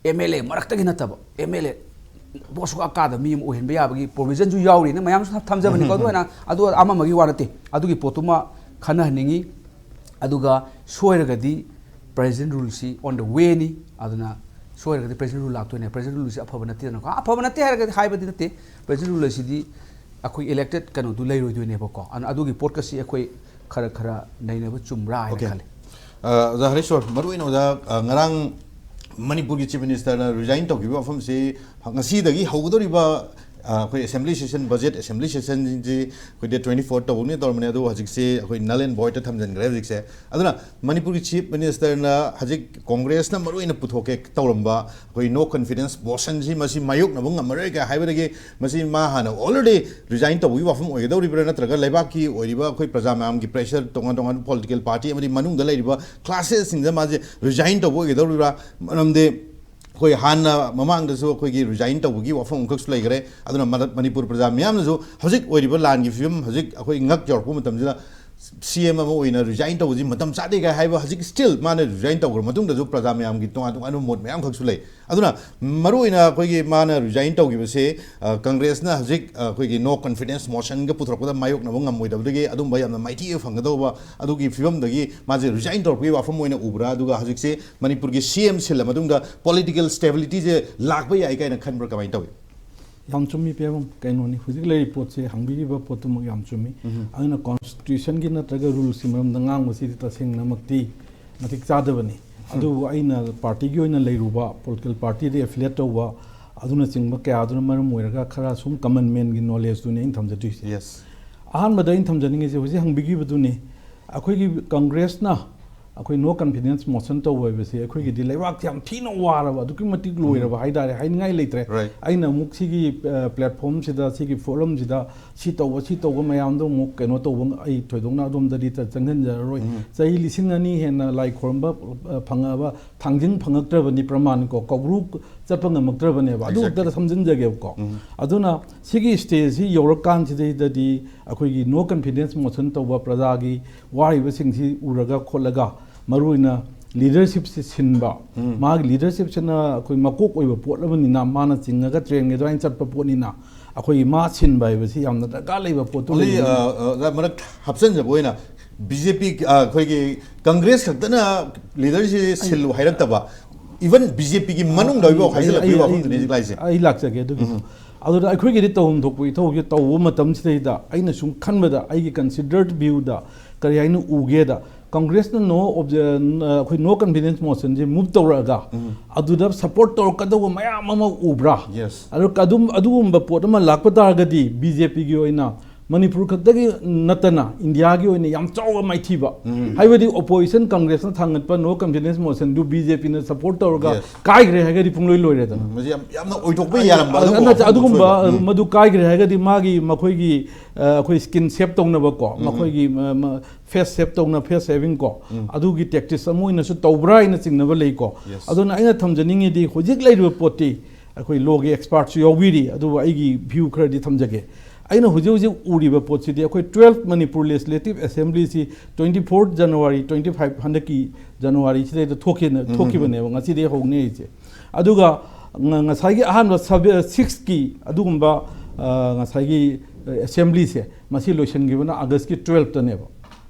M L A ꯃꯔꯛꯇꯒꯤ ꯅꯠꯇꯕ, M L A ꯕꯣꯠ ꯁꯨꯀꯥ ꯀꯥꯗꯕ ꯃꯤ ꯑꯃ ꯑꯣꯏꯍꯟꯕ ꯌꯥꯕꯒꯤ provision ꯁꯨ ꯌꯥꯎꯔꯤꯅ ꯃꯌꯥꯝꯁꯨ ꯊꯝꯖꯕꯅꯤꯀꯣ꯫ ꯑꯗꯨ ꯑꯣꯏꯅ ꯑꯗꯨ ꯑꯃ ꯑꯃꯒꯤ ꯋꯥ ꯅꯠꯇꯦ, ꯑꯗꯨꯒꯤ ꯄꯣꯠꯇꯨꯃ ꯈꯟꯅꯍꯟꯅꯤꯡꯉꯤ꯫ ꯑꯗꯨꯒ ꯁꯣꯏꯔꯒꯗꯤ President rule ꯁꯤ on the way ꯅꯤ꯫ ꯑꯗꯨꯅ ꯁꯣꯏꯔꯒꯗꯤ President rule ꯂꯥꯛꯇꯣꯏꯅꯦ꯫ President rule ꯁꯤ ꯑꯐꯕ ꯅꯠꯇꯦꯗꯅꯀꯣ꯫ ꯑꯐꯕ ꯅꯠꯇꯦ ꯍꯥꯏꯔꯒꯗꯤ ꯍꯥꯏꯕꯗꯤ ꯅꯠꯇꯦ, President rule ꯑꯁꯤꯗꯤ ꯑꯩꯈꯣꯏ elected ꯀꯩꯅꯣꯗꯨ ꯂꯩꯔꯣꯏꯗꯣꯏꯅꯦꯕꯀꯣ꯫ ꯑꯗꯨꯅ ꯑꯗꯨꯒꯤ ꯄꯣꯠꯀꯁꯤ ꯑꯩꯈꯣꯏ ꯈꯔ ꯈꯔ ꯅꯩꯅꯕ ꯆꯨꯝꯕ꯭ꯔꯥ ꯍꯥꯏꯅ Okay꯫ ꯈꯜꯂꯤ꯫ ꯑ, ꯑꯣꯖꯥ ꯍꯔꯦꯁꯣꯔ, ꯃꯔꯨꯑꯣꯏꯅ ꯑꯣꯖꯥ, ꯑ, ꯉꯔꯥꯡ ꯃꯅꯤꯄꯨꯔꯒꯤ Chief Minister ꯅ resign ꯇꯧꯈꯤꯕ ꯋꯥꯐꯝꯁꯤ ꯉꯁꯤꯗꯒꯤ ꯍꯧꯒꯗꯧꯔꯤꯕ ꯑ, ꯑꯩꯈꯣꯏ assembly session, budget assembly sessionꯁꯤ ꯑꯩꯈꯣꯏ date twenty four ꯇꯧꯕꯅꯤ ꯇꯧꯔꯝꯕꯅꯦ, ꯑꯗꯨ ꯍꯧꯖꯤꯛꯁꯤ ꯑꯩꯈꯣꯏ null and voidꯇ ꯊꯝꯖꯤꯟꯈ꯭ꯔꯦ ꯍꯧꯖꯤꯛꯁꯦ꯫ ꯑꯗꯨꯅ ꯃꯅꯤꯄꯨꯔꯒꯤ chief ministerꯅ ꯍꯧꯖꯤꯛ Congressꯅ ꯃꯔꯨ ꯑꯣꯏꯅ ꯄꯨꯊꯣꯛꯀꯦ ꯇꯧꯔꯝꯕ ꯑꯩꯈꯣꯏ no confidence motionꯁꯤ ꯃꯁꯤ ꯃꯥꯌꯣꯛꯅꯕ ꯉꯝꯃꯔꯣꯏ ꯀꯥꯏ ꯍꯥꯏꯕꯗꯒꯤ ꯃꯁꯤ ꯃꯥ ꯍꯥꯟꯅ already resign ꯇꯧꯕꯒꯤ ꯋꯥꯐꯝ ꯑꯣꯏꯒꯗꯧꯔꯤꯕ꯭ꯔꯥ, ꯅꯠꯇ꯭ꯔꯒ ꯂꯩꯕꯥꯛꯀꯤ ꯑꯣꯏꯔꯤꯕ ꯑꯩꯈꯣꯏ ꯄ꯭ꯔꯖꯥ ꯃꯌꯥꯝꯒꯤ pressure, ꯇꯣꯉꯥꯟ ꯇꯣꯉꯥꯟꯕ political party ꯑꯃꯗꯤ ꯃꯅꯨꯡꯗ ꯂꯩꯔꯤꯕ classesꯁꯤꯡꯗ ꯃꯥꯁꯦ resign ꯇꯧꯕ ꯑꯣꯏꯒꯗꯧꯔꯤꯕ꯭ꯔꯥ? ꯃꯔꯝꯗꯤ ꯑꯩꯈꯣꯏ ꯍꯥꯟꯅ ꯃꯃꯥꯡꯗꯁꯨ ꯑꯩꯈꯣꯏꯒꯤ resign ꯇꯧꯕꯒꯤ ꯋꯥꯐꯝ ꯑꯃꯈꯛꯁꯨ ꯂꯩꯈ꯭ꯔꯦ꯫ ꯑꯗꯨꯅ ꯃꯔ-, ꯃꯅꯤꯄꯨꯔ ꯄ꯭ꯔꯖꯥ ꯃꯤꯌꯥꯝꯅꯁꯨ ꯍꯧꯖꯤꯛ ꯑꯣꯏꯔꯤꯕ ꯂꯥꯟꯒꯤ ꯐꯤꯕꯝ ꯍꯧꯖꯤꯛ ꯑꯩꯈꯣꯏ ꯉꯛ ꯌꯧꯔꯛꯄ ꯃꯇꯝꯁꯤꯗ C M ꯑꯃ ꯑꯣꯏꯅ resign ꯇꯧꯕꯁꯤ ꯃꯇꯝ ꯆꯥꯗꯦ ꯀꯥꯏ ꯍꯥꯏꯕ, ꯍꯧꯖꯤꯛ still ꯃꯥꯅ resign ꯇꯧꯈ꯭ꯔ ꯃꯇꯨꯡꯗꯁꯨ ꯄ꯭ꯔꯖꯥ ꯃꯌꯥꯝꯒꯤ ꯇꯣꯉꯥꯟ ꯇꯣꯉꯥꯟꯕ ꯃꯣꯠ ꯃꯌꯥꯝꯈꯛꯁꯨ ꯂꯩ꯫ ꯑꯗꯨꯅ ꯃꯔꯨꯑꯣꯏꯅ ꯑꯩꯈꯣꯏꯒꯤ ꯃꯥꯅ resign ꯇꯧꯈꯤꯕꯁꯦ, ꯑ, Congressꯅ ꯍꯧꯖꯤꯛ, ꯑ, ꯑꯩꯈꯣꯏꯒꯤ no confidence motionꯒ ꯄꯨꯊꯣꯔꯛꯄꯗ ꯃꯥꯌꯣꯛꯅꯕ ꯉꯝꯃꯣꯏꯗꯕꯗꯒꯤ ꯑꯗꯨꯝꯕ ꯌꯥꯝꯅ ꯃꯥꯏꯊꯤꯕ ꯐꯪꯒꯗꯧꯕ ꯑꯗꯨꯒꯤ ꯐꯤꯕꯝꯗꯒꯤ ꯃꯥꯁꯦ resign ꯇꯧꯔꯛꯄꯒꯤ ꯋꯥꯐꯝ ꯑꯣꯏꯅ ꯎꯕ꯭ꯔꯥ? ꯑꯗꯨꯒ ꯍꯧꯖꯤꯛꯁꯦ ꯃꯅꯤꯄꯨꯔꯒꯤ C M ꯁꯤꯜꯂ ꯃꯇꯨꯡꯗ political stabilityꯁꯦ ꯂꯥꯛꯄ ꯌꯥꯏ ꯀꯥꯏꯅ ꯈꯟꯕ꯭ꯔꯥ? ꯀꯃꯥꯏꯅ ꯇꯧꯏ? ꯌꯥꯝ ꯆꯨꯝꯃꯤ, ꯄꯦꯕꯝ꯫ ꯀꯩꯅꯣꯅꯤ, ꯍꯧꯖꯤꯛ ꯂꯩꯔꯤꯕ ꯄꯣꯠꯁꯦ, ꯍꯪꯕꯤꯔꯤꯕ ꯄꯣꯠꯇꯨꯃꯛ ꯌꯥꯝ ꯆꯨꯝꯃꯤ꯫ ꯎꯝ꯫ ꯑꯗꯨꯅ constitutionꯒꯤ ꯅꯠꯇ꯭ꯔꯒ rulesꯀꯤ ꯃꯔꯝꯗ ꯉꯥꯡꯕꯁꯤꯗꯤ ꯇꯁꯦꯡꯅꯃꯛꯇꯤ ꯃꯇꯤꯛ ꯆꯥꯗꯕꯅꯤ꯫ ꯎꯝ꯫ ꯑꯗꯨꯕꯨ ꯑꯩꯅ partyꯒꯤ ꯑꯣꯏꯅ ꯂꯩꯔꯨꯕ, political partyꯗ affiliate ꯇꯧꯕ, ꯑꯗꯨꯅꯆꯤꯡꯕ ꯀꯌꯥꯗꯨꯅ ꯃꯔꯝ ꯑꯣꯏꯔꯒ ꯈꯔ ꯁꯨꯝ common manꯒꯤ knowledgeꯗꯨꯅꯤ ꯑꯩꯅ ꯊꯝꯖꯗꯣꯏꯁꯦ꯫ Yes꯫ ꯑꯍꯥꯟꯕꯗ ꯑꯩꯅ ꯊꯝꯖꯅꯤꯡꯉꯤꯁꯦ ꯍꯧꯖꯤꯛ ꯍꯪꯕꯤꯈꯤꯕꯗꯨꯅꯤ꯫ ꯑꯩꯈꯣꯏꯒꯤ Congressꯅ ꯑꯩꯈꯣꯏ no confidence motion ꯇꯧꯕ ꯍꯥꯏꯕꯁꯦ ꯑꯩꯈꯣꯏꯒꯤꯗꯤ ꯂꯩꯕꯥꯛꯁꯦ ꯌꯥꯝ ꯊꯤꯅ ꯋꯥꯔꯕ, ꯑꯗꯨꯛꯀꯤ ꯃꯇꯤꯛ ꯂꯣꯏꯔꯕ ꯎꯝ꯫ ꯍꯥꯏꯇꯥꯔꯦ, ꯍꯥꯏꯅꯤꯡꯉꯥꯏ ꯂꯩꯇ꯭ꯔꯦ꯫ Right꯫ ꯑꯩꯅ ꯑꯃꯨꯛ ꯁꯤꯒꯤ, ꯑ, platformꯁꯤꯗ, ꯁꯤꯒꯤ forumꯁꯤꯗ ꯁꯤ ꯇꯧꯕ, ꯁꯤ ꯇꯧꯕ ꯃꯌꯥꯝꯗꯣ ꯑꯃꯨꯛ ꯀꯩꯅꯣ ꯇꯧꯕ, ꯑꯩ ꯊꯣꯏꯗꯣꯛꯅ ꯑꯗꯣꯝꯗꯗꯤ ꯆ-, ꯆꯪꯁꯤꯟꯖꯔꯔꯣꯏ꯫ ꯎꯝ꯫ ꯆꯍꯤ ꯂꯤꯁꯤꯡ ꯑꯅꯤ ꯍꯦꯟꯅ ꯂꯥꯏ ꯈꯣꯏꯔꯝꯕ, ꯑ, ꯐꯪꯉꯛꯑꯕ ꯊꯥꯡꯖꯤꯡ ꯐꯪꯉꯛꯇ꯭ꯔꯕꯅꯤ, ꯄ꯭ꯔꯃꯥꯟ ꯀꯣ, ꯀꯧꯕ꯭ꯔꯨ ꯆꯠꯄ ꯉꯝꯃꯛꯇ꯭ꯔꯕꯅꯦꯕ꯫ ꯑꯗꯨ Exactly꯫ ꯈꯛꯇꯗ ꯁꯝꯖꯤꯟꯖꯒꯦꯕꯀꯣ꯫ ꯎꯝ꯫ ꯑꯗꯨꯅ ꯁꯤꯒꯤ stageꯁꯤ ꯌꯧꯔꯀꯥꯟꯁꯤꯗꯩꯗꯗꯤ ꯑꯩꯈꯣꯏꯒꯤ no confidence motion ꯇꯧꯕ ꯄ꯭ꯔꯖꯥꯒꯤ ꯋꯥꯔꯤꯕꯁꯤꯡꯁꯤ ꯎꯔꯒ ꯈꯣꯠꯂꯒ, ꯃꯔꯨꯑꯣꯏꯅ leadershipꯁꯤ ꯁꯤꯟꯕ, ꯎꯝ꯫ ꯃꯥꯒꯤ leadershipꯁꯤꯅ ꯑꯩꯈꯣꯏ ꯃꯀꯣꯛ ꯑꯣꯏꯕ ꯄꯣꯠ ꯑꯃꯅꯤꯅ, ꯃꯥꯅ ꯆꯤꯡꯉꯒ trainꯒꯤ ꯑꯗꯨꯃꯥꯏꯅ ꯆꯠꯄ ꯄꯣꯠꯅꯤꯅ, ꯑꯩꯈꯣꯏꯒꯤ ꯃꯥ ꯁꯤꯟꯕ ꯍꯥꯏꯕꯁꯤ ꯌꯥꯝꯅ ꯗꯔꯀꯥꯔ ꯂꯩꯕ ꯄꯣꯠꯇꯨ Only, ꯑꯣꯏꯕꯅꯤ꯫ ꯑ, ꯑ, ꯃꯔꯛ ꯍꯥꯞꯆꯤꯟꯖꯕ ꯑꯣꯏꯅ, B J P, ꯑ, ꯑꯩꯈꯣꯏꯒꯤ Congress ꯈꯛꯇꯅ leaderꯁꯤ ꯁꯤꯜꯂꯨ ꯍꯥꯏꯔꯛꯇꯕ, even B J P ꯒꯤ ꯃꯅꯨꯡꯗ ꯑꯩ, ꯍꯧꯖꯤꯛꯐꯥꯎ ꯑꯩ, ꯍꯥꯏꯖꯤꯜꯂꯛꯄꯒꯤ ꯑꯩ, ꯋꯥꯐꯝꯗꯨꯅꯤ ꯑꯩ, ꯍꯧꯖꯤꯛ ꯂꯥꯛꯏꯁꯦ꯫ ꯑꯩ ꯂꯥꯛꯆꯒꯦ ꯑꯗꯨꯒꯤꯗꯣ꯫ ꯎꯝ꯫ ꯑꯗꯨꯗ ꯑꯩꯈꯣꯏꯒꯤꯗꯤ ꯇꯧꯐꯝ ꯊꯣꯛꯄ ꯏꯊꯧꯁꯦ ꯇꯧꯕ ꯃꯇꯝꯁꯤꯗꯩꯗ ꯑꯩꯅ ꯁꯨꯝ ꯈꯟꯕꯗ, ꯑꯩꯒꯤ considered viewꯗ ꯀꯔꯤ ꯍꯥꯏꯅ ꯎꯒꯦꯗ, ꯀꯪꯒ꯭ꯔꯦꯁꯅ ꯅꯣ ꯑꯣꯕꯖꯦ-, ꯑꯩꯈꯣꯏ ꯅꯣ ꯀꯟꯐꯤꯗꯦꯟꯁ ꯃꯣꯁꯟꯁꯦ ꯃꯨꯚ ꯇꯧꯔꯛꯑꯒ ꯎꯝ꯫ ꯑꯗꯨꯗ ꯁꯄꯣꯔꯠ ꯇꯧꯔꯛꯀꯗꯧꯕ ꯃꯌꯥꯝ ꯑꯃ ꯎꯕ꯭ꯔꯥ? ꯌꯦꯁ꯫ ꯑꯗꯨ ꯑꯗꯨꯝ ꯑꯗꯨꯒꯨꯝꯕ ꯄꯣꯠ ꯑꯃ ꯂꯥꯛꯄ ꯇꯥꯔꯒꯗꯤ ꯕꯤ ꯖꯦ ꯄꯤꯒꯤ ꯑꯣꯏꯅ ꯃꯅꯤꯄꯨꯔ ꯈꯛꯇꯒꯤ ꯅꯠꯇꯅ ꯏꯟꯗꯤꯌꯥꯒꯤ ꯑꯣꯏꯅ ꯌꯥꯝ ꯆꯥꯎꯕ ꯃꯥꯏꯊꯤꯕ, ꯎꯝ꯫ ꯍꯥꯏꯕꯗꯤ ꯑꯣꯄꯣꯖꯤꯁꯟ ꯀꯪꯒ꯭ꯔꯦꯁꯅ ꯊꯥꯡꯒꯠꯄ ꯅꯣ ꯀꯟꯐꯤꯗꯦꯟꯁ ꯃꯣꯁꯟꯗꯨ ꯕꯤ ꯖꯦ ꯄꯤꯅ ꯁꯄꯣꯔꯠ ꯇꯧꯔꯒ ꯌꯦꯁ꯫ ꯀꯥꯏꯈ꯭ꯔꯦ ꯍꯥꯏꯔꯒꯗꯤ ꯄꯨꯡꯂꯣꯏ ꯂꯣꯏꯔꯦꯗꯅ꯫ ꯎꯝ, ꯃꯁꯤ ꯌꯥꯝ ꯌꯥꯝꯅ ꯑꯣꯏꯊꯣꯛꯄ ꯌꯥꯔꯝꯕ ꯑꯗꯨ ꯑꯗꯨꯒꯨꯝꯕ ꯅꯠꯇꯦ, ꯋꯥꯐꯝ ꯑꯗꯨꯒꯨꯝꯕ ꯑꯃ ꯊꯣꯛꯑꯦꯕ꯫ ꯎꯝ꯫ ꯃꯗꯨ ꯀꯥꯏꯈ꯭ꯔꯦ ꯍꯥꯏꯔꯒꯗꯤ ꯃꯥꯒꯤ ꯃꯈꯣꯏꯒꯤ ꯑ, ꯑꯩꯈꯣꯏ ꯁ꯭ꯀꯤꯟ ꯁꯦꯞ ꯇꯧꯅꯕꯀꯣ, ꯎꯝ꯫ ꯃꯈꯣꯏꯒꯤ ꯃ-, ꯃ-, ꯐꯦꯁ ꯁꯦꯞ ꯇꯧꯅ, ꯐꯦꯁ ꯁꯦꯚꯤꯡ ꯀꯣ, ꯎꯝ꯫ ꯑꯗꯨꯒꯤ ꯇꯦꯛꯇꯤꯛꯁ ꯑꯃ ꯑꯣꯏꯅꯁꯨ ꯇꯧꯕ꯭ꯔꯥ ꯍꯥꯏꯅ ꯆꯤꯡꯅꯕ ꯂꯩꯀꯣ꯫ ꯌꯦꯁ꯫ ꯑꯗꯨꯅ ꯑꯩꯅ ꯊꯝꯖꯅꯤꯡꯉꯤꯗꯤ ꯍꯧꯖꯤꯛ ꯂꯩꯔꯤꯕ ꯄꯣꯠꯇꯤ ꯑꯩꯈꯣꯏ ꯂꯣꯒꯤ ꯑꯦꯛꯁꯄꯥꯔꯠꯁꯨ ꯌꯥꯎꯕꯤꯔꯤ, ꯑꯗꯨꯕꯨ ꯑꯩꯒꯤ ꯚ꯭ꯌꯨ ꯈꯔꯗꯤ ꯊꯝꯖꯒꯦ꯫ ꯑꯩꯅ ꯍꯧꯖꯤꯛ ꯍꯧꯖꯤꯛ ꯎꯔꯤꯕ ꯄꯣꯠꯁꯤꯗꯤ ꯑꯩꯈꯣꯏ ꯇꯨꯋꯦꯜꯐ ꯃꯅꯤꯄꯨꯔ ꯂꯦꯖꯤꯁꯂꯦꯇꯤꯚ ꯑꯦꯁꯦꯝꯕ꯭ꯂꯤꯁꯤ ꯇ꯭ꯋꯦꯟꯇꯤ ꯐꯣꯔ ꯖꯅꯋꯥꯔꯤ, ꯇ꯭ꯋꯦꯟꯇꯤ ꯐꯥꯏꯚ ꯍꯟꯗꯛꯀꯤ ꯖꯅꯋꯥꯔꯤꯁꯤꯗꯩꯗ ꯊꯣꯛꯈꯤꯅ-, ꯎꯝ꯫ ꯊꯣꯛꯈꯤꯕꯅꯦꯕ, ꯉꯁꯤꯗꯒꯤ ꯍꯧꯅꯤ ꯑꯩꯁꯦ꯫ ꯑꯗꯨꯒ ꯉ-, ꯉꯁꯥꯏꯒꯤ ꯑꯍꯥꯟꯕ ꯁꯕ-, ꯁꯤꯛꯁꯀꯤ ꯑꯗꯨꯒꯨꯝꯕ, ꯑ, ꯉꯁꯥꯏꯒꯤ ꯑꯦꯁꯦꯝꯕ꯭ꯂꯤꯁꯦ ꯃꯁꯤ ꯂꯣꯏꯁꯤꯟꯈꯤꯕꯅ ꯑꯥꯒꯁꯀꯤ ꯇꯨꯋꯦꯜꯐꯇꯅꯦꯕ꯫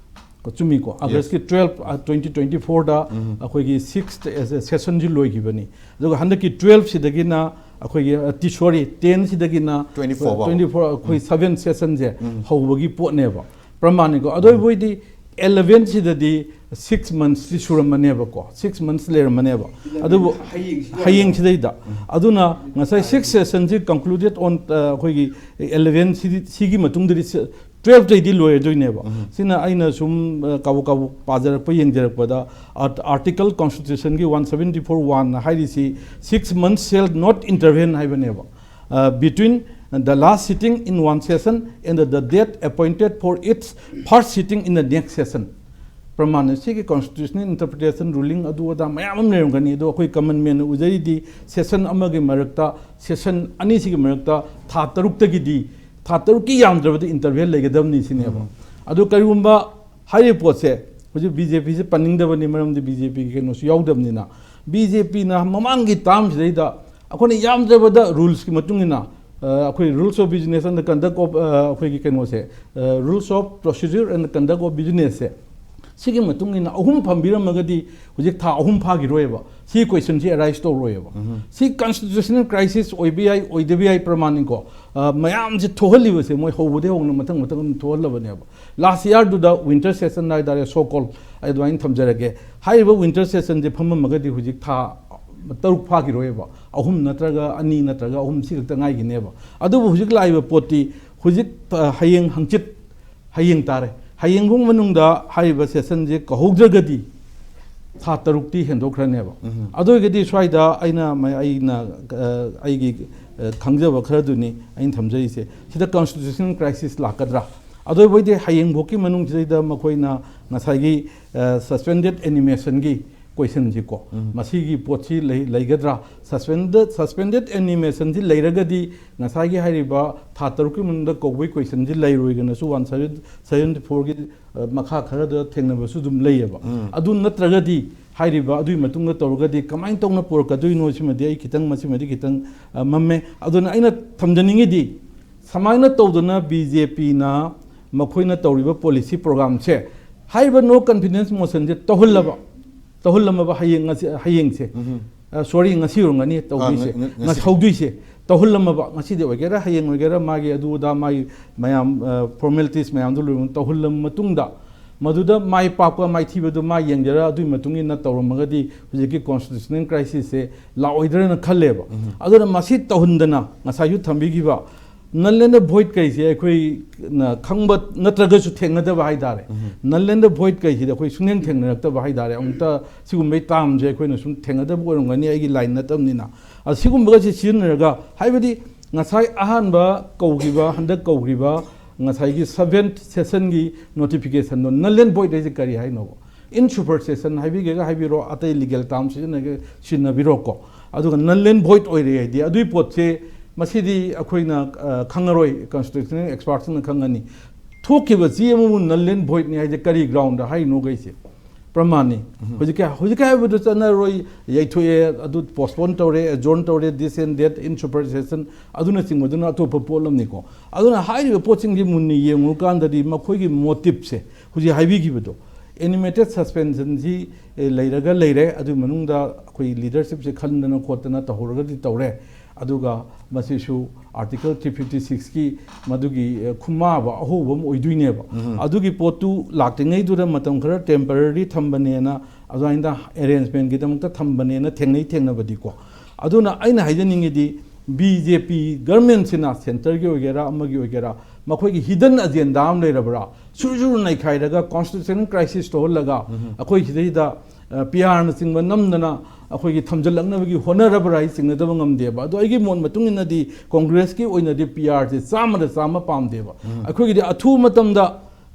ꯀꯣ, ꯆꯨꯝꯃꯤꯀꯣ? ꯌꯦꯁ꯫ ꯑꯥꯒꯁꯀꯤ ꯇꯨꯋꯦꯜꯐ, ꯑ, ꯇ꯭ꯋꯦꯟꯇꯤ ꯇ꯭ꯋꯦꯟꯇꯤ ꯐꯣꯔꯗ ꯎꯝ꯫ ꯑꯩꯈꯣꯏꯒꯤ ꯁꯤꯛꯁ ꯁꯦꯁꯟꯁꯤ ꯂꯣꯏꯈꯤꯕꯅꯤ꯫ ꯑꯗꯨꯒ ꯍꯟꯗꯛꯀꯤ ꯇꯨꯋꯦꯜꯐꯁꯤꯗꯒꯤꯅ ꯑꯩꯈꯣꯏꯒꯤ, ꯑ, ꯇꯤ-, ꯁꯣꯔꯤ, ꯇꯦꯟꯁꯤꯗꯒꯤꯅ ꯇ꯭ꯋꯦꯟꯇꯤ ꯐꯣꯔ ꯐꯥꯎ꯫ ꯇ꯭ꯋꯦꯟꯇꯤ ꯐꯣꯔ, ꯑꯩꯈꯣꯏ ꯁꯕꯦꯟ ꯁꯦꯁꯟꯁꯦ ꯎꯝ꯫ ꯍꯧꯕꯒꯤ ꯄꯣꯠꯅꯦꯕ꯫ ꯄ꯭ꯔꯃꯥꯅꯤꯀꯣ? ꯑꯗꯨ ꯑꯣꯏꯕ ꯑꯣꯏꯗꯤ ꯑꯦꯂꯚꯦꯟꯁꯤꯗꯗꯤ ꯁꯤꯛꯁ ꯃꯟꯁꯇꯤ ꯁꯨꯔꯝꯃꯅꯦꯕꯀꯣ, ꯁꯤꯛꯁ ꯃꯟꯁ ꯂꯩꯔꯝꯃꯅꯦꯕ꯫ ꯑꯗꯨꯕꯨ ꯍꯌꯦꯡꯁꯤꯗ ꯍꯌꯦꯡꯁꯤꯗꯩꯗ꯫ ꯑꯗꯨꯅ ꯉꯁꯥꯏ ꯁꯤꯛꯁ ꯁꯦꯁꯟꯁꯤ concluded on, ꯑ, ꯑꯩꯈꯣꯏꯒꯤ ꯑꯦꯂꯚꯦꯟ ꯁꯤꯒꯤ ꯃꯇꯨꯡꯗꯗꯤ ꯁ-, ꯇꯨꯋꯦꯜꯐꯇꯩꯗꯤ ꯂꯣꯏꯔꯗꯣꯏꯅꯦꯕ꯫ ꯎꯝ꯫ ꯁꯤꯅ ꯑꯩꯅ ꯁꯨꯝ, ꯑ, ꯀꯥꯕꯛ ꯀꯥꯕꯛ ꯄꯥꯖꯔꯛꯄ, ꯌꯦꯡꯖꯔꯛꯄꯗ, ꯑꯥꯔꯠ-, ꯑꯥꯔꯇꯤꯀꯜ ꯀꯣꯟꯁꯇꯤꯇ꯭ꯌꯨꯁꯟꯒꯤ ꯋꯥꯟ ꯁꯕꯦꯟꯇꯤ ꯐꯣꯔ ꯋꯥꯟꯅ ꯍꯥꯏꯔꯤꯁꯤ, "Six months shall not intervene" ꯍꯥꯏꯕꯅꯦꯕ꯫ ꯑ, "Between the last sitting in one session and the date appointed for its first sitting in the next session" ꯄ꯭ꯔꯃꯥꯟꯅ꯫ ꯁꯤꯒꯤ ꯀꯣꯟꯁꯇꯤꯇ꯭ꯌꯨꯁꯅꯦꯜ ꯏꯟꯇꯔꯄ꯭ꯔꯤꯇꯦꯁꯟ, ꯔꯨꯂꯤꯡ ꯑꯗꯨ ꯑꯗꯥ ꯃꯌꯥꯝ ꯑꯃ ꯂꯩꯔꯝꯒꯅꯤ, ꯑꯗꯣ ꯑꯩꯈꯣꯏ ꯀꯃꯟ ꯃꯦꯟꯅ ꯎꯖꯔꯤꯗꯤ ꯁꯦꯁꯟ ꯑꯃꯒꯤ ꯃꯔꯛꯇ, ꯁꯦꯁꯟ ꯑꯅꯤꯁꯤꯒꯤ ꯃꯔꯛꯇ ꯊꯥ ꯇꯔꯨꯛꯇꯒꯤꯗꯤ, ꯊꯥ ꯇꯔꯨꯛꯀꯤ ꯌꯥꯝꯗ꯭ꯔꯕꯗ ꯏꯟꯇꯔꯚꯦꯜ ꯂꯩꯒꯗꯕꯅꯤ ꯁꯤꯅꯦꯕ꯫ ꯎꯝ꯫ ꯑꯗꯨ ꯀꯔꯤꯒꯨꯝꯕ ꯍꯥꯏꯔꯤꯕ ꯄꯣꯠꯁꯦ ꯍꯧꯖꯤꯛ ꯕꯤ ꯖꯦ ꯄꯤꯁꯦ ꯄꯟꯅꯤꯡꯗꯕꯅꯤ, ꯃꯔꯝꯗꯤ ꯕꯤ ꯖꯦ ꯄꯤꯒꯤ ꯀꯩꯅꯣꯁꯨ ꯌꯥꯎꯗꯕꯅꯤꯅ, ꯕꯤ ꯖꯦ ꯄꯤꯅ ꯃꯃꯥꯡꯒꯤ ꯇꯥꯔꯝꯁꯤꯗꯩꯗ ꯑꯩꯈꯣꯏꯅ ꯌꯥꯝꯗ꯭ꯔꯕꯗ ꯔꯨꯜꯁꯀꯤ ꯃꯇꯨꯡ ꯏꯟꯅ, ꯑ, ꯑꯩꯈꯣꯏ rules of business and the conduct of, ꯑ, ꯑꯩꯈꯣꯏꯒꯤ ꯀꯩꯅꯣꯁꯦ, ꯑ, rules of procedure and the conduct of businessꯁꯦ ꯁꯤꯒꯤ ꯃꯇꯨꯡ ꯏꯟꯅ ꯑꯍꯨꯝ ꯐꯝꯕꯤꯔꯝꯃꯒꯗꯤ ꯍꯧꯖꯤꯛ ꯊꯥ ꯑꯍꯨꯝ ꯐꯥꯈꯤꯔꯣꯏꯕ, ꯁꯤ ꯀꯣꯏꯁꯟꯁꯤ ꯑꯦꯔꯥꯏꯁ ꯇꯧꯔꯣꯏꯕ꯫ ꯁꯤ ꯀꯟꯁꯇꯤꯇ꯭ꯌꯨꯁꯅꯦꯜ ꯀ꯭ꯔꯥꯏꯁꯤꯁ ꯑꯣꯏꯕ ꯌꯥꯏ, ꯑꯣꯏꯗꯕ ꯌꯥꯏ, ꯄ꯭ꯔꯃꯥꯟꯅꯤꯀꯣ꯫ ꯑ, ꯃꯌꯥꯝꯁꯦ ꯊꯣꯛꯍꯜꯂꯤꯕꯁꯦ ꯃꯣꯏ ꯍꯧꯕꯗꯒꯤ ꯍꯧꯅ ꯃꯊꯪ ꯃꯊꯪ ꯑꯗꯨꯝ ꯊꯣꯛꯍꯜꯂꯕꯅꯦꯕ꯫ ꯂꯥꯁ ꯏꯌꯥꯔꯗꯨꯗ ꯋꯤꯟꯇꯔ ꯁꯦꯁꯟ ꯍꯥꯏꯇꯥꯔꯦ, ꯁꯣ ꯀꯣꯜ, ꯑꯩ ꯑꯗꯨꯃꯥꯏꯅ ꯊꯝꯖꯔꯒꯦ꯫ ꯍꯥꯏꯔꯤꯕ ꯋꯤꯟꯇꯔ ꯁꯦꯁꯟꯁꯦ ꯐꯝꯃꯝꯃꯒꯗꯤ ꯍꯧꯖꯤꯛ ꯊꯥ ꯇꯔꯨꯛ ꯐꯥꯈꯤꯔꯣꯏꯕ, ꯑꯍꯨꯝ ꯅꯠꯇ꯭ꯔꯒ ꯑꯅꯤ ꯅꯠꯇ꯭ꯔꯒ ꯑꯍꯨꯝ ꯁꯤ ꯈꯛꯇ ꯉꯥꯏꯈꯤꯅꯦꯕ꯫ ꯑꯗꯨꯕꯨ ꯍꯧꯖꯤꯛ ꯂꯥꯛꯏꯕ ꯄꯣꯠꯇꯤ ꯍꯧꯖꯤꯛ, ꯑ, ꯍꯌꯦꯡ ꯍꯪꯆꯤꯠ, ꯍꯌꯦꯡ ꯇꯥꯔꯦ, ꯍꯌꯦꯡꯐꯥꯎ ꯃꯅꯨꯡꯗ ꯍꯥꯏꯔꯤꯕ ꯁꯦꯁꯟꯁꯦ ꯀꯧꯍꯧꯗ꯭ꯔꯒꯗꯤ ꯊꯥ ꯇꯔꯨꯛꯇꯤ ꯍꯦꯟꯗꯣꯛꯈ꯭ꯔꯅꯦꯕ꯫ ꯑꯗꯨ ꯑꯣꯏꯔꯒꯗꯤ ꯁ꯭ꯋꯥꯏꯗ ꯑꯩꯅ ꯃ-, ꯑꯩꯅ, ꯑ, ꯑꯩꯒꯤ, ꯑ, ꯈꯪꯖꯕ ꯈꯔꯗꯨꯅꯤ ꯑꯩꯅ ꯊꯝꯖꯔꯤꯁꯦ꯫ ꯁꯤꯗ ꯀꯟꯁꯇꯤꯇ꯭ꯌꯨꯁꯅꯦꯜ ꯀ꯭ꯔꯥꯏꯁꯤꯁ ꯂꯥꯛꯀꯗ꯭ꯔꯥ? ꯑꯗꯨ ꯑꯣꯏꯕ ꯑꯣꯏꯗꯤ ꯍꯌꯦꯡꯐꯥꯎꯀꯤ ꯃꯅꯨꯡꯁꯤꯗꯩꯗ ꯃꯈꯣꯏꯅ ꯉꯁꯥꯏꯒꯤ, ꯑ, ꯁꯁꯄꯦꯟꯗꯦꯠ ꯑꯦꯅꯤꯃꯦꯁꯟꯒꯤ ꯀꯣꯏꯁꯟꯁꯤꯀꯣ, ꯃꯁꯤꯒꯤ ꯄꯣꯠꯁꯤ ꯂꯩ-, ꯂꯩꯒꯗ꯭ꯔꯥ? ꯁꯁꯄꯦꯟꯗꯦꯠ, ꯁꯁꯄꯦꯟꯗꯦꯠ ꯑꯦꯅꯤꯃꯦꯁꯟꯁꯤ ꯂꯩꯔꯒꯗꯤ ꯉꯁꯥꯏꯒꯤ ꯍꯥꯏꯔꯤꯕ ꯊꯥ ꯇꯔꯨꯛꯀꯤ ꯃꯅꯨꯡꯗ ꯀꯧꯕꯒꯤ ꯀꯣꯏꯁꯟꯁꯤ ꯂꯩꯔꯣꯏꯒꯅꯁꯨ ꯋꯥꯟ ꯁꯚꯦꯟꯇꯤ ꯐꯣꯔꯒꯤ, ꯑ, ꯃꯈꯥ ꯈꯔꯗ ꯊꯦꯡꯅꯕꯁꯨ ꯑꯗꯨꯝ ꯂꯩꯌꯦꯕ꯫ ꯑꯗꯨ ꯅꯠꯇ꯭ꯔꯒꯗꯤ ꯍꯥꯏꯔꯤꯕ ꯑꯗꯨꯒꯤ ꯃꯇꯨꯡꯗ ꯇꯧꯔꯒꯗꯤ ꯀꯃꯥꯏꯅ ꯇꯧꯅ ꯄꯨꯔꯛꯀꯗꯣꯏꯅꯣ? ꯁꯤꯃꯗꯤ ꯑꯩ ꯈꯤꯇꯪ, ꯃꯁꯤꯃꯗꯤ ꯈꯤꯇꯪ, ꯑ, ꯃꯝꯃꯦ꯫ ꯑꯗꯨꯅ ꯑꯩꯅ ꯊꯝꯖꯅꯤꯡꯉꯤꯗꯤ, ꯁꯨꯃꯥꯏꯅ ꯇꯧꯗꯅ ꯕꯤ ꯖꯦ ꯄꯤꯅ ꯃꯈꯣꯏꯅ ꯇꯧꯔꯤꯕ ꯄꯣꯂꯤꯁꯤ ꯄ꯭ꯔꯣꯒ꯭ꯔꯥꯝꯁꯦ, ꯍꯥꯏꯔꯤꯕ ꯅꯣ ꯀꯟꯐꯤꯗꯦꯟꯁ ꯃꯣꯁꯟꯁꯦ ꯇꯧꯍꯜꯂꯕ, ꯇꯧꯍꯜꯂꯝꯃꯕ ꯍꯌꯦꯡ ꯉꯁꯤ, ꯍꯌꯦꯡꯁꯦ, ꯑ, ꯁꯣꯔꯤ, ꯉꯁꯤ ꯑꯣꯏꯔꯝꯒꯅꯤ ꯇꯧꯗꯣꯏꯁꯦ, ꯉ-, ꯉ-, ꯉꯁꯤ ꯉꯁꯤ꯫ ꯍꯧꯗꯣꯏꯁꯦ ꯇꯧꯍꯜꯂꯝꯃꯕ, ꯉꯁꯤꯗꯤ ꯑꯣꯏꯒꯦꯔꯥ ꯍꯌꯦꯡ ꯑꯣꯏꯒꯦꯔꯥ, ꯃꯥꯒꯤ ꯑꯗꯨ ꯑꯗꯥ ꯃꯥꯒꯤ ꯃꯌꯥꯝ, ꯑ, ꯐꯣꯔꯃꯦꯂꯤꯇꯤꯁ ꯃꯌꯥꯝꯗꯨ ꯂꯣꯏꯅꯃꯛ ꯇꯧꯍꯜꯂꯕ ꯃꯇꯨꯡꯗ, ꯃꯗꯨꯗ ꯃꯥꯏ ꯄꯥꯛꯄ ꯃꯥꯏꯊꯤꯕꯗꯨ ꯃꯥ ꯌꯦꯡꯖꯔ, ꯑꯗꯨꯒꯤ ꯃꯇꯨꯡ ꯏꯟꯅ ꯇꯧꯔꯝꯃꯒꯗꯤ ꯍꯧꯖꯤꯛꯀꯤ ꯀꯣꯟꯁꯇꯤꯇ꯭ꯌꯨꯁꯅꯦꯜ ꯀ꯭ꯔꯥꯏꯁꯤꯁꯁꯦ ꯂꯥꯛꯑꯣꯏꯗ꯭ꯔꯅ ꯈꯜꯂꯦꯕ꯫ ꯑꯗꯨꯅ ꯃꯁꯤ ꯇꯧꯍꯟꯗꯅ ꯉꯁꯥꯏꯁꯨ ꯊꯝꯕꯤꯈꯤꯕ ꯅꯜ ꯑꯦꯟ ꯚꯣꯏꯗ ꯀꯩꯁꯦ ꯑꯩꯈꯣꯏꯅ ꯈꯪꯕ ꯅꯠꯇ꯭ꯔꯒꯁꯨ ꯊꯦꯡꯅꯗꯕ ꯍꯥꯏꯇꯥꯔꯦ꯫ ꯅꯜ ꯑꯦꯟ ꯚꯣꯏꯗ ꯀꯩꯁꯤꯗꯤ ꯑꯩꯈꯣꯏ ꯁꯨꯡꯊꯦꯡ ꯊꯦꯡꯅꯔꯛꯇꯕ ꯍꯥꯏꯇꯥꯔꯦ꯫ ꯑꯃꯨꯛꯇ ꯁꯤꯒꯨꯝꯕꯩ ꯇꯥꯝꯁꯦ ꯑꯩꯈꯣꯏꯅ ꯁꯨꯝ ꯊꯦꯡꯅꯗꯕ ꯑꯣꯏꯔꯝꯒꯅꯤ, ꯑꯩꯒꯤ ꯂꯥꯏꯟ ꯅꯠꯇꯕꯅꯤꯅ꯫ ꯑ, ꯁꯤꯒꯨꯝꯕꯒꯁꯦ ꯁꯤꯖꯤꯟꯅꯔꯒ, ꯍꯥꯏꯕꯗꯤ ꯉꯁꯥꯏ ꯑꯍꯥꯟꯕ ꯀꯧꯈꯤꯕ, ꯍꯟꯗꯛ ꯀꯧꯈꯤꯕ ꯉꯁꯥꯏꯒꯤ ꯁꯚꯦꯟꯊ ꯁꯦꯁꯟꯒꯤ ꯅꯣꯇꯤꯐꯤꯀꯦꯁꯟꯗꯣ ꯅꯜ ꯑꯦꯟ ꯚꯣꯏꯗ ꯍꯥꯏꯁꯦ ꯀꯔꯤ ꯍꯥꯏꯅꯣꯕ? ꯏꯟ ꯁꯨꯄꯔꯁꯦꯁꯟ ꯍꯥꯏꯕꯤꯒꯦꯒ ꯍꯥꯏꯕꯤꯔꯣ, ꯑꯇꯩ ꯂꯤꯒꯦꯜ ꯇꯥꯝ ꯁꯤꯖꯤꯟꯅꯒꯦ ꯁꯤꯖꯤꯟꯅꯕꯤꯔꯣꯀꯣ꯫ ꯑꯗꯨꯒ ꯅꯜ ꯑꯦꯟ ꯚꯣꯏꯗ ꯑꯣꯏꯔꯦ ꯍꯥꯏꯗꯤ ꯑꯗꯨꯏ ꯄꯣꯠꯁꯦ ꯃꯁꯤꯗꯤ ꯑꯩꯈꯣꯏꯅ, ꯑ, ꯈꯪꯉꯔꯣꯏ, ꯀꯟꯁꯇꯤꯇ꯭ꯌꯨꯁꯅꯦꯜ ꯑꯦꯛꯁꯄꯥꯔꯠꯁꯤꯡꯅ ꯈꯪꯉꯅꯤ꯫ ꯊꯣꯛꯈꯤꯕ ꯆꯦ ꯑꯃꯕꯨ ꯅꯜ ꯑꯦꯟ ꯚꯣꯏꯗꯅꯤ ꯍꯥꯏꯁꯦ ꯀꯔꯤ ꯒ꯭ꯔꯥꯎꯟꯗ ꯍꯥꯏꯔꯤꯅꯣ ꯀꯩꯁꯦ? ꯄ꯭ꯔꯃꯥꯟꯅꯤ꯫ ꯍꯧꯖꯤꯛꯀꯤ, ꯍꯧꯖꯤꯛꯀꯤ ꯍꯥꯏꯕꯗꯨ ꯆꯠꯅꯔꯣꯏ, ꯌꯩꯊꯣꯛꯑꯦ, ꯑꯗꯨ ꯄꯣꯁꯄꯣꯟ ꯇꯧꯔꯦ, ꯑꯦꯖꯣꯔꯟ ꯇꯧꯔꯦ, ꯗꯤꯁ ꯑꯦꯟ ꯗꯦꯠ, ꯏꯟ ꯁꯨꯄꯔꯁꯦꯁꯟ, ꯑꯗꯨꯅꯆꯤꯡꯕꯗꯨꯅ ꯑꯇꯣꯞꯄ ꯄꯣꯠ ꯑꯃꯅꯤꯀꯣ꯫ ꯑꯗꯨꯅ ꯍꯥꯏꯔꯤꯕ ꯄꯣꯠꯁꯤꯡꯁꯤ ꯃꯨꯟꯅ ꯌꯦꯡꯉꯨꯀꯥꯟꯗꯗꯤ ꯃꯈꯣꯏꯒꯤ ꯃꯣꯇꯤꯞꯁꯦ ꯍꯧꯖꯤꯛ ꯍꯥꯏꯕꯤꯈꯤꯕꯗꯣ, ꯑꯦꯅꯤꯃꯦꯇꯦꯠ ꯁꯁꯄꯦꯟꯁꯟꯁꯤ ꯂꯩꯔꯒ ꯂꯩꯔꯦ꯫ ꯑꯗꯨꯒꯤ ꯃꯅꯨꯡꯗ ꯑꯩꯈꯣꯏ ꯂꯤꯗꯔꯁꯤꯞꯁꯦ ꯈꯟꯗꯅ ꯈꯣꯠꯇꯅ ꯇꯧꯍꯧꯔꯒꯗꯤ ꯇꯧꯔꯦ꯫ ꯑꯗꯨꯒ ꯃꯁꯤꯁꯨ ꯑꯥꯔꯇꯤꯀꯜ ꯊ꯭ꯔꯤ ꯐꯤꯐꯇꯤ ꯁꯤꯛꯁꯀꯤ ꯃꯗꯨꯒꯤ ꯈꯨꯃꯥꯕ ꯑꯍꯧꯕ ꯑꯃ ꯑꯣꯏꯗꯣꯏꯅꯦꯕ꯫ ꯑꯗꯨꯒꯤ ꯄꯣꯠꯇꯨ ꯂꯥꯛꯇ꯭ꯔꯤꯉꯩꯗꯨꯗ ꯃꯇꯝ ꯈꯔ ꯇꯦꯝꯄꯔꯔꯤ ꯊꯝꯕꯅꯦꯅ, ꯑꯗꯨꯃꯥꯏꯅ ꯑꯦꯔꯦꯟꯖꯃꯦꯟꯒꯤꯗꯃꯛꯇ ꯊꯝꯕꯅꯦꯅ ꯊꯦꯡꯅꯩ ꯊꯦꯡꯅꯕꯗꯤꯀꯣ꯫ ꯑꯗꯨꯅ ꯑꯩꯅ ꯍꯥꯏꯖꯅꯤꯡꯉꯤꯗꯤ, ꯕꯤ ꯖꯦ ꯄꯤ ꯒꯔꯃꯦꯟꯁꯤꯅ, ꯁꯦꯟꯇꯔꯒꯤ ꯑꯣꯏꯒꯦꯔꯥ ꯑꯃꯒꯤ ꯑꯣꯏꯒꯦꯔꯥ, ꯃꯈꯣꯏꯒꯤ ꯍꯤꯗꯟ ꯑꯖꯦꯟꯗꯥ ꯑꯃ ꯂꯩꯔꯕ꯭ꯔꯥ? ꯁꯨꯔ ꯁꯨꯔ ꯅꯩꯈꯥꯏꯔꯒ ꯀꯣꯟꯁꯇꯤꯇ꯭ꯌꯨꯁꯟ ꯀ꯭ꯔꯥꯏꯁꯤꯁ ꯇꯧꯍꯜꯂꯒ ꯑꯩꯈꯣꯏ ꯁꯤꯗꯩꯗ ꯄꯤ ꯑꯥꯔꯅꯆꯤꯡꯕ ꯅꯝꯗꯅ ꯑꯩꯈꯣꯏꯒꯤ ꯊꯝꯖꯤꯜꯂꯛꯅꯕꯒꯤ ꯍꯣꯠꯅꯔꯕ꯭ꯔꯥ ꯍꯥꯏ ꯆꯤꯡꯅꯗꯕ ꯉꯝꯗꯦꯕ꯫ ꯑꯗꯣ ꯑꯩꯒꯤ ꯃꯣꯠ ꯃꯇꯨꯡ ꯏꯟꯅꯗꯤ ꯀꯣꯡꯒ꯭ꯔꯦꯁꯀꯤ ꯑꯣꯏꯅꯗꯤ ꯄꯤ ꯑꯥꯔꯁꯦ ꯆꯥꯝꯃꯗ ꯆꯥꯝꯃ ꯄꯥꯝꯗꯦꯕ꯫ ꯑꯩꯈꯣꯏꯒꯤꯗꯤ ꯑꯊꯨꯕ ꯃꯇꯝꯗ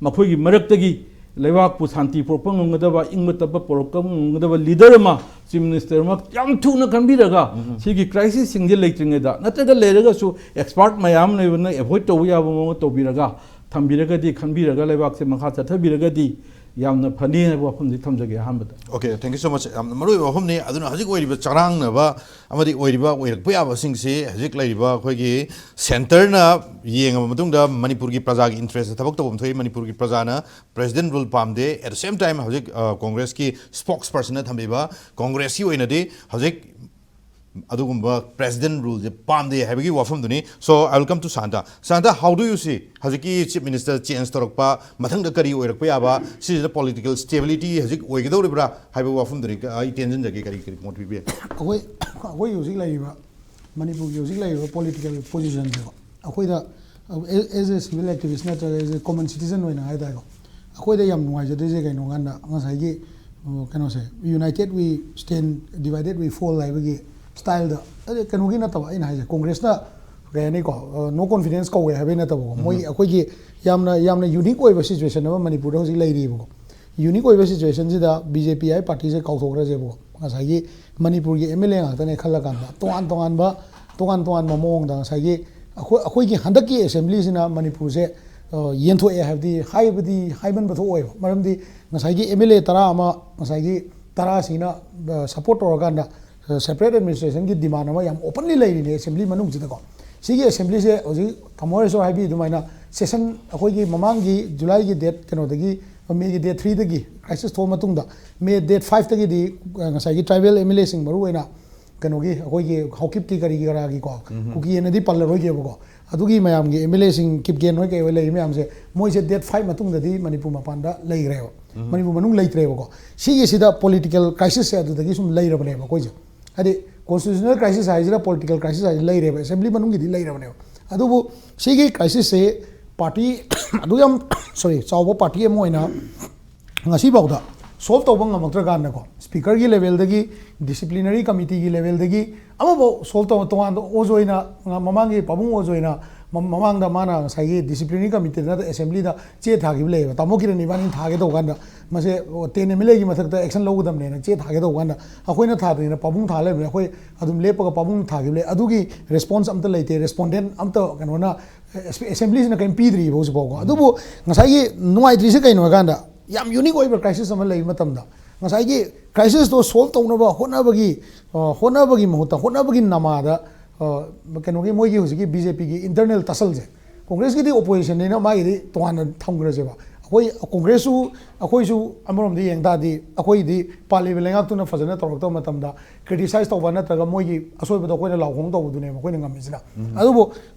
ꯃꯈꯣꯏꯒꯤ ꯃꯔꯛꯇꯒꯤ ꯂꯩꯕꯥꯛꯄꯨ ꯁꯥꯟꯇꯤ ꯄꯨꯔꯛꯄ ꯉꯝꯒꯗꯕ, ꯏꯪꯕ ꯇꯞꯄ ꯄꯨꯔꯛꯄ ꯉꯝꯒꯗꯕ ꯂꯤꯗꯔ ꯑꯃ, ꯆꯤꯐ ꯃꯤꯅꯤꯁꯇꯔ ꯑꯃ ꯌꯥꯝ ꯊꯨꯅ ꯈꯟꯕꯤꯔꯒ, ꯁꯤꯒꯤ ꯀ꯭ꯔꯥꯏꯁꯤꯁꯁꯤꯡꯁꯦ ꯂꯩꯇ꯭ꯔꯤꯉꯩꯗ, ꯅꯠꯇ꯭ꯔꯒ ꯂꯩꯔꯒꯁꯨ ꯑꯦꯛꯁꯄꯥꯔꯠ ꯃꯌꯥꯝ ꯂꯩꯕꯅ ꯑꯦꯚꯣꯏꯗ ꯇꯧꯕ ꯌꯥꯕ ꯃꯑꯣꯡꯗ ꯇꯧꯕꯤꯔꯒ, ꯊꯝꯕꯤꯔꯒꯗꯤ, ꯈꯟꯕꯤꯔꯒ ꯂꯩꯕꯥꯛꯁꯦ ꯃꯈꯥ ꯆꯠꯊꯕꯤꯔꯒꯗꯤ ꯌꯥꯝꯅ ꯐꯅꯤ ꯍꯥꯏꯕ ꯋꯥꯐꯝꯁꯤ ꯊꯝꯖꯒꯦ ꯑꯍꯥꯟꯕꯗ꯫ Okay, thank you so much. ꯌꯥꯝꯅ ꯃꯔꯨꯑꯣꯏꯕ ꯋꯥꯐꯝꯅꯤ꯫ ꯑꯗꯨꯅ ꯍꯧꯖꯤꯛ ꯑꯣꯏꯔꯤꯕ ꯆꯔꯥꯡꯅꯕ ꯑꯃꯗꯤ ꯑꯣꯏꯔꯤꯕ ꯑꯣꯏꯔꯛꯄ ꯌꯥꯕꯁꯤꯡꯁꯤ ꯍꯧꯖꯤꯛ ꯂꯩꯔꯤꯕ ꯑꯩꯈꯣꯏꯒꯤ ꯁꯦꯟꯇꯔꯅ ꯌꯦꯡꯉꯕ ꯃꯇꯨꯡꯗ ꯃꯅꯤꯄꯨꯔꯒꯤ ꯄ꯭ꯔꯖꯥꯒꯤ ꯏꯟꯇꯔꯦꯁꯇ ꯊꯕꯛ ꯇꯧꯐꯝ ꯊꯣꯛꯏ꯫ ꯃꯅꯤꯄꯨꯔꯒꯤ ꯄ꯭ꯔꯖꯥꯅ ꯄ꯭ꯔꯦꯁꯤꯗꯦꯟ ꯔꯨꯜ ꯄꯥꯝꯗꯦ꯫ At the same time, ꯍꯧꯖꯤꯛ ꯀꯣꯡꯒ꯭ꯔꯦꯁꯀꯤ ꯁ꯭ꯄꯣꯛꯁ ꯄꯔꯁꯟꯅ ꯊꯝꯕꯤꯕ ꯀꯣꯡꯒ꯭ꯔꯦꯁꯀꯤ ꯑꯣꯏꯅꯗꯤ ꯍꯧꯖꯤꯛ ꯑꯗꯨꯒꯨꯝꯕ ꯄ꯭ꯔꯦꯁꯤꯗꯦꯟ ꯔꯨꯜꯁꯦ ꯄꯥꯝꯗꯦ ꯍꯥꯏꯕꯒꯤ ꯋꯥꯐꯝꯗꯨꯅꯤ꯫ So I will come to Santa. Santa, how do you see ꯍꯧꯖꯤꯛꯀꯤ ꯆꯤꯐ ꯃꯤꯅꯤꯁꯇꯔ ꯆꯦꯟꯖ ꯇꯧꯔꯛꯄ ꯃꯊꯪꯗ ꯀꯔꯤ ꯑꯣꯏꯔꯛꯄ ꯌꯥꯕ, ꯁꯤꯁꯤꯗ ꯄꯣꯂꯤꯇꯤꯀꯦꯜ ꯁ꯭ꯇꯦꯕꯤꯂꯤꯇꯤ ꯍꯧꯖꯤꯛ ꯑꯣꯏꯒꯗꯧꯔꯤꯕ꯭ꯔꯥ ꯍꯥꯏꯕ ꯋꯥꯐꯝꯗꯨꯅꯤ꯫ ꯑꯩ ꯇꯦꯟꯁꯤꯟꯖꯒꯦ, ꯀꯔꯤ ꯀꯔꯤ ꯃꯣꯠ ꯄꯤꯕꯤꯌꯦ? ꯑꯩꯈꯣꯏ ꯑꯩꯈꯣꯏꯒꯤ ꯍꯧꯖꯤꯛ ꯂꯩꯔꯤꯕ ꯃꯅꯤꯄꯨꯔꯒꯤ ꯍꯧꯖꯤꯛ ꯂꯩꯔꯤꯕ ꯄꯣꯂꯤꯇꯤꯀꯦꯜ ꯄꯣꯖꯤꯁꯟꯁꯦꯀꯣ, ꯑꯩꯈꯣꯏꯗ as a civil activist ꯅꯠꯇ꯭ꯔꯒ as a common citizen ꯑꯣꯏꯅ ꯍꯥꯏ ꯇꯥꯔꯦꯀꯣ, ꯑꯩꯈꯣꯏꯗ ꯌꯥꯝ ꯅꯨꯡꯉꯥꯏꯖꯗ꯭ꯔꯤꯁꯦ ꯀꯩꯅꯣ ꯀꯥꯟꯗ ꯉꯁꯥꯏꯒꯤ ꯀꯩꯅꯣꯁꯦ, united we stand, divided we fall ꯍꯥꯏꯕꯒꯤ ꯁ꯭ꯇꯥꯏꯜꯗ꯫ ꯑꯗꯩ ꯀꯩꯅꯣꯒꯤ ꯅꯠꯇꯕ ꯑꯩꯅ ꯍꯥꯏꯁꯦ, ꯀꯣꯡꯒ꯭ꯔꯦꯁꯅ ꯀꯩ ꯍꯥꯏꯅꯤꯀꯣ, ꯅꯣ ꯀꯣꯟꯐꯤꯗꯦꯟꯁ ꯀꯧꯋꯦ ꯍꯥꯏꯕꯒꯤ ꯅꯠꯇꯕꯀꯣ, ꯃꯣꯏ ꯑꯩꯈꯣꯏꯒꯤ ꯌꯥꯝꯅ ꯌꯥꯝꯅ ꯌꯨꯅꯤꯛ ꯑꯣꯏꯕ ꯁꯤꯆꯨꯋꯦꯁꯟ ꯑꯃ ꯃꯅꯤꯄꯨꯔꯗ ꯍꯧꯖꯤꯛ ꯂꯩꯔꯤꯕꯀꯣ꯫ ꯌꯨꯅꯤꯛ ꯑꯣꯏꯕ ꯁꯤꯆꯨꯋꯦꯁꯟꯁꯤꯗ ꯕꯤ ꯖꯦ ꯄꯤ ꯍꯥꯏꯕ ꯄꯥꯔꯇꯤꯁꯦ ꯀꯥꯎꯊꯣꯛꯈ꯭ꯔꯁꯦꯕꯀꯣ꯫ ꯉꯁꯥꯏꯒꯤ ꯃꯅꯤꯄꯨꯔꯒꯤ ꯑꯦꯝ ꯑꯦꯜ ꯑꯦ ꯉꯥꯛꯇꯅꯦ ꯈꯜꯂꯀꯥꯟꯗ ꯇꯣꯉꯥꯟ ꯇꯣꯉꯥꯟꯕ ꯇꯣꯉꯥꯟ ꯇꯣꯉꯥꯟꯕ ꯃꯑꯣꯡꯗ ꯉꯁꯥꯏꯒꯤ ꯑꯩꯈꯣꯏ ꯑꯩꯈꯣꯏꯒꯤ ꯍꯟꯗꯛꯀꯤ ꯑꯦꯁꯦꯝꯕ꯭ꯂꯤꯁꯤꯅ ꯃꯅꯤꯄꯨꯔꯁꯦ ꯌꯦꯟꯊꯣꯛꯑꯦ ꯍꯥꯏꯕꯗꯤ ꯍꯥꯏꯕꯗꯤ ꯍꯥꯏꯃꯟꯕ ꯊꯣꯛꯑꯣꯏꯕ꯫ ꯃꯔꯝꯗꯤ ꯉꯁꯥꯏꯒꯤ ꯑꯦꯝ ꯑꯦꯜ ꯑꯦ ꯇꯔꯥ ꯑꯃ ꯉꯁꯥꯏꯒꯤ ꯇꯔꯥꯁꯤꯅ ꯁꯞꯄꯣꯔꯠ ꯇꯧꯔꯀꯥꯟꯗ ꯁꯦꯄꯔꯦꯠ ꯑꯦꯗꯃꯤꯅꯤꯁꯇ꯭ꯔꯦꯁꯟꯒꯤ ꯗꯤꯃꯥꯟ ꯑꯃ ꯌꯥꯝ ꯑꯣꯄꯟꯂꯤ ꯂꯩꯔꯤꯅꯦ ꯑꯦꯁꯦꯝꯕ꯭ꯂꯤ ꯃꯅꯨꯡꯁꯤꯗꯀꯣ꯫ ꯁꯤꯒꯤ ꯑꯦꯁꯦꯝꯕ꯭ꯂꯤꯁꯦ ꯍꯧꯖꯤꯛ ꯇꯥꯃꯣ ꯍꯣꯏꯁꯨ ꯍꯥꯏꯕꯤ ꯑꯗꯨꯃꯥꯏꯅ ꯁꯦꯁꯟ ꯑꯩꯈꯣꯏꯒꯤ ꯃꯃꯥꯡꯒꯤ ꯖꯨꯂꯥꯏꯒꯤ ꯗꯦꯠ ꯀꯩꯅꯣꯗꯒꯤ ꯃꯦꯒꯤ ꯗꯦꯠ ꯊ꯭ꯔꯤꯗꯒꯤ ꯀ꯭ꯔꯥꯏꯁꯤꯁ ꯊꯣꯛꯑ ꯃꯇꯨꯡꯗ ꯃꯦ ꯗꯦꯠ ꯐꯥꯏꯚꯇꯒꯤꯗꯤ ꯉꯁꯥꯏꯒꯤ ꯇ꯭ꯔꯥꯏꯕꯦꯜ ꯑꯦꯝ ꯑꯦꯜ ꯑꯦꯁꯤꯡ ꯃꯔꯨ ꯑꯣꯏꯅ ꯀꯩꯅꯣꯒꯤ ꯑꯩꯈꯣꯏꯒꯤ ꯍꯥꯎꯀꯤꯞꯀꯤ ꯀꯔꯤꯒꯤ ꯀꯔꯥꯒꯤꯀꯣ, ꯀꯨꯀꯤꯅꯗꯤ ꯄꯜꯂꯔꯣꯏꯒꯦꯕꯀꯣ, ꯑꯗꯨꯒꯤ ꯃꯌꯥꯝꯒꯤ ꯑꯦꯝ ꯑꯦꯜ ꯑꯦꯁꯤꯡ ꯀꯤꯞꯒꯦꯟ ꯍꯣꯏ ꯀꯩ ꯍꯣꯏ ꯂꯩꯔꯤ ꯃꯌꯥꯝꯁꯦ, ꯃꯣꯏꯁꯦ ꯗꯦꯠ ꯐꯥꯏꯚ ꯃꯇꯨꯡꯗꯗꯤ ꯃꯅꯤꯄꯨꯔ ꯃꯄꯥꯟꯗ ꯂꯩꯈ꯭ꯔꯦꯕ꯫ ꯃꯅꯤꯄꯨꯔ ꯃꯅꯨꯡ ꯂꯩꯇ꯭ꯔꯦꯕꯀꯣ꯫ ꯁꯤꯒꯤꯁꯤꯗ ꯄꯣꯂꯤꯇꯤꯀꯦꯜ ꯀ꯭ꯔꯥꯏꯁꯤꯁꯁꯦ ꯑꯗꯨꯗꯒꯤ ꯁꯨꯝ ꯂꯩꯔꯕꯅꯦꯕ ꯑꯩꯈꯣꯏꯁꯦ꯫ ꯍꯥꯏꯗꯤ ꯀꯣꯟꯁꯇꯤꯇ꯭ꯌꯨꯁꯅꯦꯜ ꯀ꯭ꯔꯥꯏꯁꯤꯁ ꯍꯥꯏꯁꯤꯔ ꯄꯣꯂꯤꯇꯤꯀꯦꯜ ꯀ꯭ꯔꯥꯏꯁꯤꯁ ꯍꯥꯏꯁꯤꯔ ꯂꯩꯔꯦꯕ, ꯑꯦꯁꯦꯝꯕ꯭ꯂꯤ ꯃꯅꯨꯡꯒꯤꯗꯤ ꯂꯩꯔꯕꯅꯦꯕ꯫ ꯑꯗꯨꯕꯨ ꯁꯤꯒꯤ ꯀ꯭ꯔꯥꯏꯁꯤꯁꯁꯦ ꯄꯥꯔꯇꯤ ꯑꯗꯨ ꯌꯥꯝ, ꯁꯣꯔꯤ, ꯆꯥꯎꯕ ꯄꯥꯔꯇꯤ ꯑꯃ ꯑꯣꯏꯅ ꯉꯁꯤꯐꯥꯎꯗ ꯁꯣꯜꯕ ꯇꯧꯕ ꯉꯝꯃꯛꯇ꯭ꯔꯀꯥꯟꯗꯀꯣ, ꯁ꯭ꯄꯤꯀꯔꯒꯤ ꯂꯦꯚꯦꯜꯗꯒꯤ, ꯗꯤꯁꯤꯄ꯭ꯂꯤꯅꯔꯤ ꯀꯃꯤꯇꯤꯒꯤ ꯂꯦꯚꯦꯜꯗꯒꯤ ꯑꯃꯐꯥꯎ ꯁꯣꯜꯕ ꯇꯧꯕ, ꯇꯣꯉꯥꯟꯕ ꯑꯣꯖꯣꯏꯅ, ꯃꯃꯥꯡꯒꯤ ꯄꯥꯕꯨꯡ ꯑꯣꯖꯣꯏꯅ ꯃ-, ꯃꯃꯥꯡꯗ ꯃꯥꯅ ꯉꯁꯥꯏꯒꯤ ꯗꯤꯁꯤꯄ꯭ꯂꯤꯅꯔꯤ ꯀꯃꯤꯇꯤ ꯅꯠꯇ꯭ꯔ ꯑꯦꯁꯦꯝꯕ꯭ꯂꯤꯗ ꯆꯦ ꯊꯥꯈꯤꯕ ꯂꯩꯌꯦꯕ, ꯇꯥꯃꯣ ꯀꯤꯔꯟ ꯏꯕꯥꯅꯤꯅ ꯊꯥꯒꯦ ꯇꯧꯕ ꯀꯥꯟꯗ ꯃꯁꯦ ꯇꯦꯟ ꯑꯦꯝ ꯑꯦꯜ ꯑꯦꯒꯤ ꯃꯊꯛꯇ ꯑꯦꯛꯁꯟ ꯂꯧꯒꯗꯕꯅꯦꯅ ꯆꯦ ꯊꯥꯒꯦ ꯇꯧꯕ ꯀꯥꯟꯗ ꯑꯩꯈꯣꯏꯅ ꯊꯥꯗ꯭ꯔꯤꯉꯩꯗ ꯄꯥꯕꯨꯡ ꯊꯥ ꯂꯩꯕꯅꯦ꯫ ꯑꯩꯈꯣꯏ ꯑꯗꯨꯝ ꯂꯦꯞꯄꯒ ꯄꯥꯕꯨꯡ ꯊꯥꯈꯤꯕ ꯂꯩ꯫ ꯑꯗꯨꯒꯤ ꯔꯦꯁꯄꯣꯟꯁ ꯑꯝꯇ ꯂꯩꯇꯦ, ꯔꯦꯁꯄꯣꯟꯗꯦꯟ ꯑꯝꯇ ꯀꯩꯅꯣꯅ ꯑꯦꯁꯦꯝꯕ꯭ꯂꯤꯁꯤꯅ ꯀꯔꯤꯝ ꯄꯤꯗ꯭ꯔꯤꯕ ꯍꯧꯖꯤꯛꯐꯥꯎꯀꯣ꯫ ꯑꯗꯨꯕꯨ ꯉꯁꯥꯏꯒꯤ ꯅꯨꯡꯉꯥꯏꯇ꯭ꯔꯤꯁꯦ ꯀꯩꯅꯣ ꯍꯥꯏꯀꯥꯟꯗ, ꯌꯥꯝ ꯌꯨꯅꯤꯛ ꯑꯣꯏꯕ ꯀ꯭ꯔꯥꯏꯁꯤꯁ ꯑꯃ ꯂꯩꯕ ꯃꯇꯝꯗ ꯉꯁꯥꯏꯒꯤ ꯀ꯭ꯔꯥꯏꯁꯤꯁꯇꯣ ꯁꯣꯜꯕ ꯇꯧꯅꯕ ꯍꯣꯠꯅꯕꯒꯤ, ꯑ, ꯍꯣꯠꯅꯕꯒꯤ ꯃꯍꯨꯠꯇ, ꯍꯣꯠꯅꯕꯒꯤ ꯅꯃꯥꯗ, ꯑ, ꯀꯩꯅꯣꯒꯤ ꯃꯣꯏꯒꯤ ꯍꯧꯖꯤꯛꯀꯤ ꯕꯤ ꯖꯦ ꯄꯤꯒꯤ ꯏꯟꯇꯔꯅꯦꯜ ꯇꯁꯜꯁꯦ, ꯀꯣꯡꯒ꯭ꯔꯦꯁꯀꯤꯗꯤ ꯑꯣꯄꯣꯖꯤꯁꯟꯅꯤꯅ ꯃꯥꯒꯤꯗꯤ ꯇꯣꯉꯥꯟꯅ ꯊꯝꯈ꯭ꯔꯁꯦꯕ꯫ ꯑꯩꯈꯣꯏ ꯀꯣꯡꯒ꯭ꯔꯦꯁꯁꯨ, ꯑꯩꯈꯣꯏꯁꯨ ꯑꯃꯔꯣꯝꯗ ꯌꯦꯡ ꯇꯥꯔꯗꯤ ꯑꯩꯈꯣꯏꯗꯤ ꯄꯥꯜꯂꯤꯕ ꯂꯩꯉꯥꯛꯇꯨꯅ ꯐꯖꯅ ꯇꯧꯔꯛꯇꯕ ꯃꯇꯝꯗ ꯀ꯭ꯔꯤꯇꯤꯁꯥꯏꯁ ꯇꯧꯕ ꯅꯠꯇ꯭ꯔꯒ ꯃꯣꯏꯒꯤ ꯑꯁꯣꯏꯕꯗꯣ ꯑꯩꯈꯣꯏꯅ ꯂꯥꯎꯈꯣꯡ ꯇꯧꯕꯗꯨꯅꯦꯕ ꯑꯩꯈꯣꯏꯅ ꯉꯝꯃꯤꯁꯤꯅ꯫ ꯑꯗꯨꯕꯨ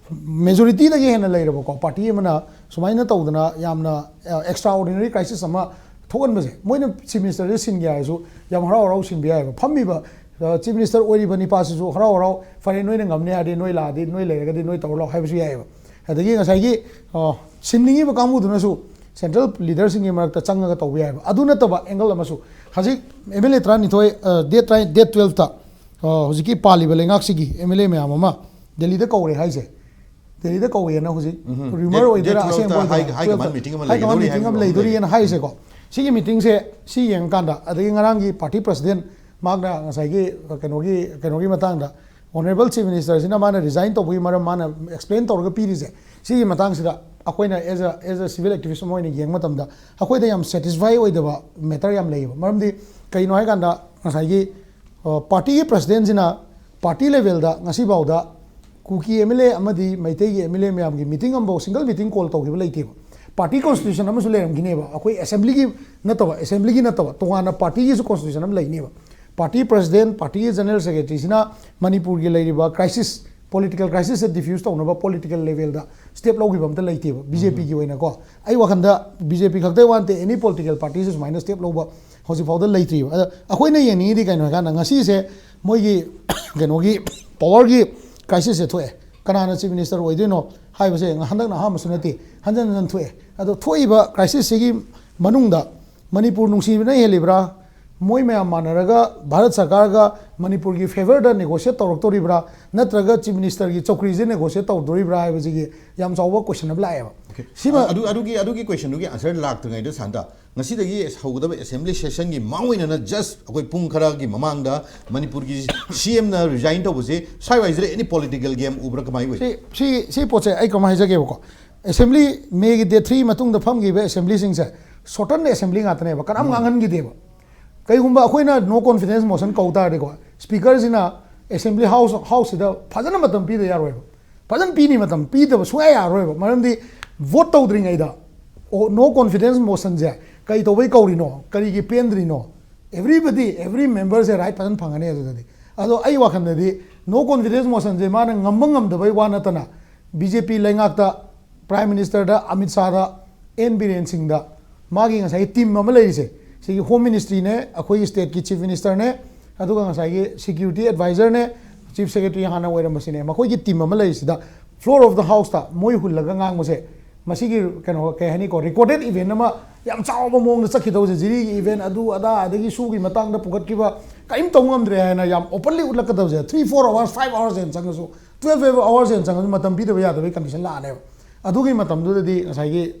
ꯃꯦꯖꯣꯔꯤꯇꯤꯗꯒꯤ ꯍꯦꯟꯅ ꯂꯩꯔꯕꯀꯣ ꯄꯥꯔꯇꯤ ꯑꯃꯅ ꯁꯨꯃꯥꯏꯅ ꯇꯧꯗꯅ ꯌꯥꯝꯅ, ꯑ, ꯑꯦꯛꯁꯇ꯭ꯔꯥꯑꯣꯔꯗꯤꯅꯔꯤ ꯀ꯭ꯔꯥꯏꯁꯤꯁ ꯑꯃ ꯊꯣꯛꯍꯟꯕꯁꯦ, ꯃꯣꯏꯅ ꯆꯤꯐ ꯃꯤꯅꯤꯁꯇꯔꯁꯦ ꯁꯤꯟꯒꯦ ꯍꯥꯏꯔꯁꯨ ꯌꯥꯝ ꯍꯔꯥꯎ ꯍꯔꯥꯎ ꯁꯤꯟꯕ ꯌꯥꯏꯑꯕ꯫ ꯐꯝꯃꯤꯕ, ꯑ, ꯆꯤꯐ ꯃꯤꯅꯤꯁꯇꯔ ꯑꯣꯏꯔꯤꯕ ꯅꯤꯄꯥꯁꯤꯁꯨ ꯍꯔꯥꯎ ꯍꯔꯥꯎ, "ꯐꯔꯦ, ꯅꯣꯏꯅ ꯉꯝꯅꯤ ꯍꯥꯏꯔꯗꯤ, ꯅꯣꯏ ꯂꯥꯛꯑꯗꯤ, ꯅꯣꯏ ꯂꯩꯔꯒꯗꯤ ꯅꯣꯏ ꯇꯧꯔ ꯂꯥꯛꯑꯣ" ꯍꯥꯏꯕꯁꯨ ꯌꯥꯏꯑꯕ꯫ ꯑꯗꯒꯤ ꯉꯁꯥꯏꯒꯤ, ꯑ, ꯁꯤꯟꯅꯤꯡꯉꯤꯕ ꯀꯥꯡꯕꯨꯗꯨꯅꯁꯨ ꯁꯦꯟꯇ꯭ꯔꯦꯜ ꯂꯤꯗꯔꯁꯤꯡꯒꯤ ꯃꯔꯛꯇ ꯆꯪꯉꯒ ꯇꯧꯕ ꯌꯥꯏꯑꯕ꯫ ꯑꯗꯨ ꯅꯠꯇꯕ ꯑꯦꯡꯒꯜ ꯑꯃꯁꯨ, ꯍꯧꯖꯤꯛ ꯑꯦꯝ ꯑꯦꯜ ꯑꯦ ꯇꯔꯥꯅꯤꯊꯣꯏ, ꯑ, ꯗꯦꯠ ꯇꯔꯥ, ꯗꯦꯠ ꯇꯨꯌꯦꯜꯐꯇ, ꯑ, ꯍꯧꯖꯤꯛꯀꯤ ꯄꯥꯜꯂꯤꯕ ꯂꯩꯉꯥꯛꯁꯤꯒꯤ ꯑꯦꯝ ꯑꯦꯜ ꯑꯦ ꯃꯌꯥꯝ ꯑꯃ ꯗꯦꯜꯂꯤꯗ ꯀꯧꯔꯦ ꯍꯥꯏꯁꯦ, ꯗꯦꯜꯂꯤꯗ ꯀꯧꯋꯦꯅ ꯍꯧꯖꯤꯛ ꯎꯝ, ꯔꯤꯃꯔ ꯗꯦꯠ, ꯑꯣꯏꯗꯣꯏꯔꯥ, ꯗꯦꯠ ꯑꯁꯦꯡꯕ ꯇꯨꯌꯦꯜꯐꯇ ꯑꯣꯏꯗꯣꯏꯔꯥ? ꯍꯥꯏ ꯀꯃꯥꯟ ꯇꯨꯌꯦꯜꯐꯇ ꯃꯤꯇꯤꯡ ꯑꯃ ꯍꯥꯏ ꯀꯃꯥꯟ ꯂꯩꯒꯗꯧꯔꯤ ꯃꯤꯇꯤꯡ ꯍꯥꯏꯕ ꯑꯃ ꯑꯃ ꯂꯩ꯫ ꯂꯩꯗꯣꯔꯤꯅ ꯍꯥꯏꯔꯤꯁꯦꯀꯣ꯫ ꯁꯤꯒꯤ ꯃꯤꯇꯤꯡꯁꯦ ꯁꯤ ꯌꯦꯡꯉꯀꯥꯟꯗ, ꯑꯗꯒꯤ ꯉꯔꯥꯡꯒꯤ ꯄꯥꯔꯇꯤ ꯄ꯭ꯔꯁꯤꯗꯦꯟ ꯃꯍꯥꯛꯅ ꯉꯁꯥꯏꯒꯤ ꯀꯩꯅꯣꯒꯤ, ꯀꯩꯅꯣꯒꯤ ꯃꯇꯥꯡꯗ, ꯑꯣꯅꯔꯦꯕꯜ ꯆꯤꯐ ꯃꯤꯅꯤꯁꯇꯔꯁꯤꯅ ꯃꯥꯅ ꯔꯤꯖꯥꯏꯟ ꯇꯧꯕꯒꯤ ꯃꯔꯝ ꯃꯥꯅ ꯑꯦꯛꯁꯄ꯭ꯂꯦꯟ ꯇꯧꯔꯒ ꯄꯤꯔꯤꯁꯦ, ꯁꯤꯒꯤ ꯃꯇꯥꯡꯁꯤꯗ ꯑꯩꯈꯣꯏꯅ as a, as a civil activist ꯑꯃ ꯑꯣꯏꯅ ꯌꯦꯡꯕ ꯃꯇꯝꯗ ꯑꯩꯈꯣꯏꯗ ꯌꯥꯝ ꯁꯦꯇꯤꯁꯐꯥꯏ ꯑꯣꯏꯗꯕ ꯃꯦꯇꯔ ꯌꯥꯝ ꯂꯩꯌꯦꯕ꯫ ꯃꯔꯝꯗꯤ ꯀꯩꯅꯣ ꯍꯥꯏꯀꯥꯟꯗ ꯉꯁꯥꯏꯒꯤ, ꯑ, ꯄꯥꯔꯇꯤꯒꯤ ꯄ꯭ꯔꯁꯤꯗꯦꯟꯁꯤꯅ ꯄꯥꯔꯇꯤ ꯂꯦꯚꯦꯜꯗ ꯉꯁꯤꯐꯥꯎꯗ ꯀꯨꯀꯤ ꯑꯦꯝ ꯑꯦꯜ ꯑꯦ ꯑꯃꯗꯤ ꯃꯩꯇꯩꯒꯤ ꯑꯦꯝ ꯑꯦꯜ ꯑꯦ ꯃꯌꯥꯝꯒꯤ ꯃꯤꯇꯤꯡ ꯑꯃꯐꯥꯎ, ꯁꯤꯡꯒꯜ ꯃꯤꯇꯤꯡ ꯀꯣꯜ ꯇꯧꯈꯤꯕ ꯂꯩꯇꯦꯕ꯫ party constitution ꯑꯃꯁꯨ ꯂꯩꯔꯝꯈꯤꯅꯦꯕ꯫ ꯑꯩꯈꯣꯏ assembly ꯒꯤ ꯅꯠꯇꯕ, assembly ꯒꯤ ꯅꯠꯇꯕ, ꯇꯣꯉꯥꯟꯅ party ꯒꯤꯁꯨ constitution ꯑꯃ ꯂꯩꯅꯦꯕ꯫ Party president, party ꯒꯤ general secretary ꯁꯤꯅ ꯃꯅꯤꯄꯨꯔꯒꯤ ꯂꯩꯔꯤꯕ crisis, political crisis ꯁꯦ diffuse ꯇꯧꯅꯕ political level ꯗ step ꯂꯧꯈꯤꯕ ꯑꯝꯇ ꯂꯩꯇꯦꯕ ꯕꯤ ꯖꯦ ꯄꯤꯒꯤ ꯑꯣꯏꯅꯀꯣ꯫ ꯑꯩ ꯋꯥꯈꯟꯗ ꯕꯤ ꯖꯦ ꯄꯤ ꯈꯛꯇ ꯋꯥ ꯅꯠꯇꯦ, any political party ꯁꯦ ꯁꯨꯃꯥꯏꯅ step ꯂꯧꯕ ꯍꯧꯖꯤꯛ ꯐꯥꯎꯗ ꯂꯩꯇ꯭ꯔꯤꯕ꯫ ꯑꯗ ꯑꯩꯈꯣꯏꯅ ꯌꯦꯡꯅꯤꯡꯉꯤꯗꯤ ꯀꯩꯅꯣ ꯍꯥꯏꯀꯥꯟꯗ, ꯉꯁꯤꯁꯦ ꯃꯣꯏꯒꯤ ꯀꯩꯅꯣꯒꯤ power ꯒꯤ crisis ꯁꯦ ꯊꯣꯛꯑꯦ꯫ ꯀꯅꯥꯅ chief minister ꯑꯣꯏꯗꯣꯏꯅꯣ ꯍꯥꯏꯕꯁꯦ ꯍꯟꯗꯛꯅ ꯑꯍꯥꯟꯕꯁꯨ ꯅꯠꯇꯦ, ꯍꯟꯖꯟ ꯍꯟꯖꯟ ꯊꯣꯛꯑꯦ꯫ ꯑꯗꯣ ꯊꯣꯛꯏꯕ crisis ꯁꯤꯒꯤ ꯃꯅꯨꯡꯗ ꯃꯅꯤꯄꯨꯔ ꯅꯨꯡꯁꯤꯕꯅ ꯍꯦꯜꯂꯤꯕ꯭ꯔꯥ? ꯃꯣꯏ ꯃꯌꯥꯝ ꯃꯥꯟꯅꯔꯒ ꯚꯥꯔꯠ ꯁꯔꯀꯥꯔꯒ ꯃꯅꯤꯄꯨꯔꯒꯤ favour ꯗ negotiate ꯇꯧꯔꯛꯇꯣꯔꯤꯕ꯭ꯔꯥ? ꯅꯠꯇ꯭ꯔꯒ chief minister ꯒꯤ ꯆꯧꯀ꯭ꯔꯤꯁꯦ negotiate ꯇꯧꯗꯣꯔꯤꯕ꯭ꯔꯥ ꯍꯥꯏꯕꯁꯤꯒꯤ ꯌꯥꯝ ꯆꯥꯎꯕ question ꯑꯃ ꯂꯥꯛꯑꯦꯕ꯫ ꯁꯤꯃ ꯑꯗꯨ, ꯑꯗꯨꯒꯤ, ꯑꯗꯨꯒꯤ question ꯗꯨꯒꯤ answer ꯂꯥꯛꯇ꯭ꯔꯤꯉꯩꯗ, ꯁꯥꯟꯇ, ꯉꯁꯤꯗꯒꯤ ꯍꯧꯒꯗꯕ assembly session ꯒꯤ ꯃꯥꯡ ꯑꯣꯏꯅꯅ just ꯑꯩꯈꯣꯏ ꯄꯨꯡ ꯈꯔꯒꯤ ꯃꯃꯥꯡꯗ ꯃꯅꯤꯄꯨꯔꯒꯤ ꯁꯤ ꯑꯦꯝ ꯅ resign ꯇꯧꯕꯁꯦ, ꯁ꯭ꯋꯥꯏꯋꯥꯏꯁꯤꯗ any political game ꯎꯕ꯭ꯔꯥ, ꯀꯃꯥꯏꯅ ꯎꯏ? ꯁꯤ, ꯁꯤ, ꯁꯤ ꯄꯣꯠꯁꯦ ꯑꯩ ꯀꯃꯥꯏꯅ ꯍꯥꯏꯖꯒꯦꯕꯀꯣ, assembly May ꯒꯤ date three ꯃꯇꯨꯡꯗ ꯐꯝꯈꯤꯕ assembly ꯁꯤꯡꯁꯦ shorten assembly ꯉꯥꯛꯇꯅꯦꯕ, ꯀꯅꯥꯝ ꯉꯥꯡꯍꯟꯈꯤꯗꯦꯕ꯫ ꯀꯩꯒꯨꯝꯕ ꯑꯩꯈꯣꯏꯅ no confidence motion ꯀꯧ ꯇꯥꯔꯗꯤꯀꯣ, speaker ꯁꯤꯅ assembly house, house ꯁꯤꯗ ꯐꯖꯅ ꯃꯇꯝ ꯄꯤꯗ ꯌꯥꯔꯣꯏꯕ꯫ ꯐꯖꯅ ꯄꯤꯅꯤ ꯃꯇꯝ, ꯄꯤꯗꯕ ꯁꯨꯡꯌꯥ ꯌꯥꯔꯔꯣꯏꯕ꯫ ꯃꯔꯝꯗꯤ vote ꯇꯧꯗ꯭ꯔꯤꯉꯩꯗ, ꯑꯣ, no confidence motion ꯁꯦ ꯀꯩ ꯇꯧꯕꯩ ꯀꯧꯔꯤꯅꯣ, ꯀꯔꯤꯒꯤ ꯄꯦꯟꯗ꯭ꯔꯤꯅꯣ? Everybody, every member ꯁꯦ right ꯐꯖꯅ ꯐꯪꯒꯅꯤ ꯑꯗꯨꯗꯗꯤ꯫ ꯑꯗꯣ ꯑꯩ ꯋꯥꯈꯜꯗꯗꯤ no confidence motion ꯁꯦ ꯃꯥꯅ ꯉꯝꯕ ꯉꯝꯗꯕꯩ ꯋꯥ ꯅꯠꯇꯅ, ꯕꯤ ꯖꯦ ꯄꯤ ꯂꯩꯉꯥꯛꯇ, Prime Minister ꯗ, ꯑꯃꯤꯠ ꯁꯥꯍꯗ, ꯑꯦꯟ ꯕꯤꯔꯦꯟ ꯁꯤꯡꯗ, ꯃꯥꯒꯤ ꯉꯁꯥꯏꯒꯤ team ꯑꯃ ꯂꯩꯔꯤꯁꯦ, ꯁꯤꯒꯤ Home Ministry ꯅꯦ, ꯑꯩꯈꯣꯏꯒꯤ state ꯀꯤ Chief Minister ꯅꯦ, ꯑꯗꯨꯒ ꯉꯁꯥꯏꯒꯤ security advisor ꯅꯦ, Chief Secretary ꯍꯥꯟꯅ ꯑꯣꯏꯔꯝꯕꯁꯤꯅꯦ, ꯃꯈꯣꯏꯒꯤ team ꯑꯃ ꯂꯩꯔꯤꯁꯤꯗ floor of the house ꯇ ꯃꯣꯏ ꯍꯨꯜꯂꯒ ꯉꯥꯡꯕꯁꯦ, ꯃꯁꯤꯒꯤ ꯀꯩꯅꯣ, ꯀꯩ ꯍꯥꯏꯅꯤꯀꯣ, recorded event ꯑꯃ ꯌꯥꯝ ꯆꯥꯎꯕ ꯃꯑꯣꯡꯗ ꯆꯠꯈꯤꯗꯧꯁꯦ, ꯖꯤꯔꯤꯒꯤ event, ꯑꯗꯨ ꯑꯗꯥ, ꯑꯗꯒꯤ ꯁꯨꯒꯤ ꯃꯇꯥꯡꯗ ꯄꯨꯈꯠꯈꯤꯕ, ꯀꯔꯤꯝ ꯇꯧ ꯉꯝꯗ꯭ꯔꯦ ꯍꯥꯏꯅ ꯌꯥꯝ openly ꯎꯠꯂꯛꯀꯗꯧꯁꯦ, three four hours, five hours ꯍꯦꯟꯅ ꯆꯪꯉꯁꯨ, twelve hours ꯍꯦꯟꯅ ꯆꯪꯉꯁꯨ ꯃꯇꯝ ꯄꯤꯗꯕ ꯌꯥꯗꯕꯒꯤ condition ꯂꯥꯛꯑꯅꯦꯕ꯫ ꯑꯗꯨꯒꯤ ꯃꯇꯝꯗꯨꯗꯗꯤ ꯉꯁꯥꯏꯒꯤ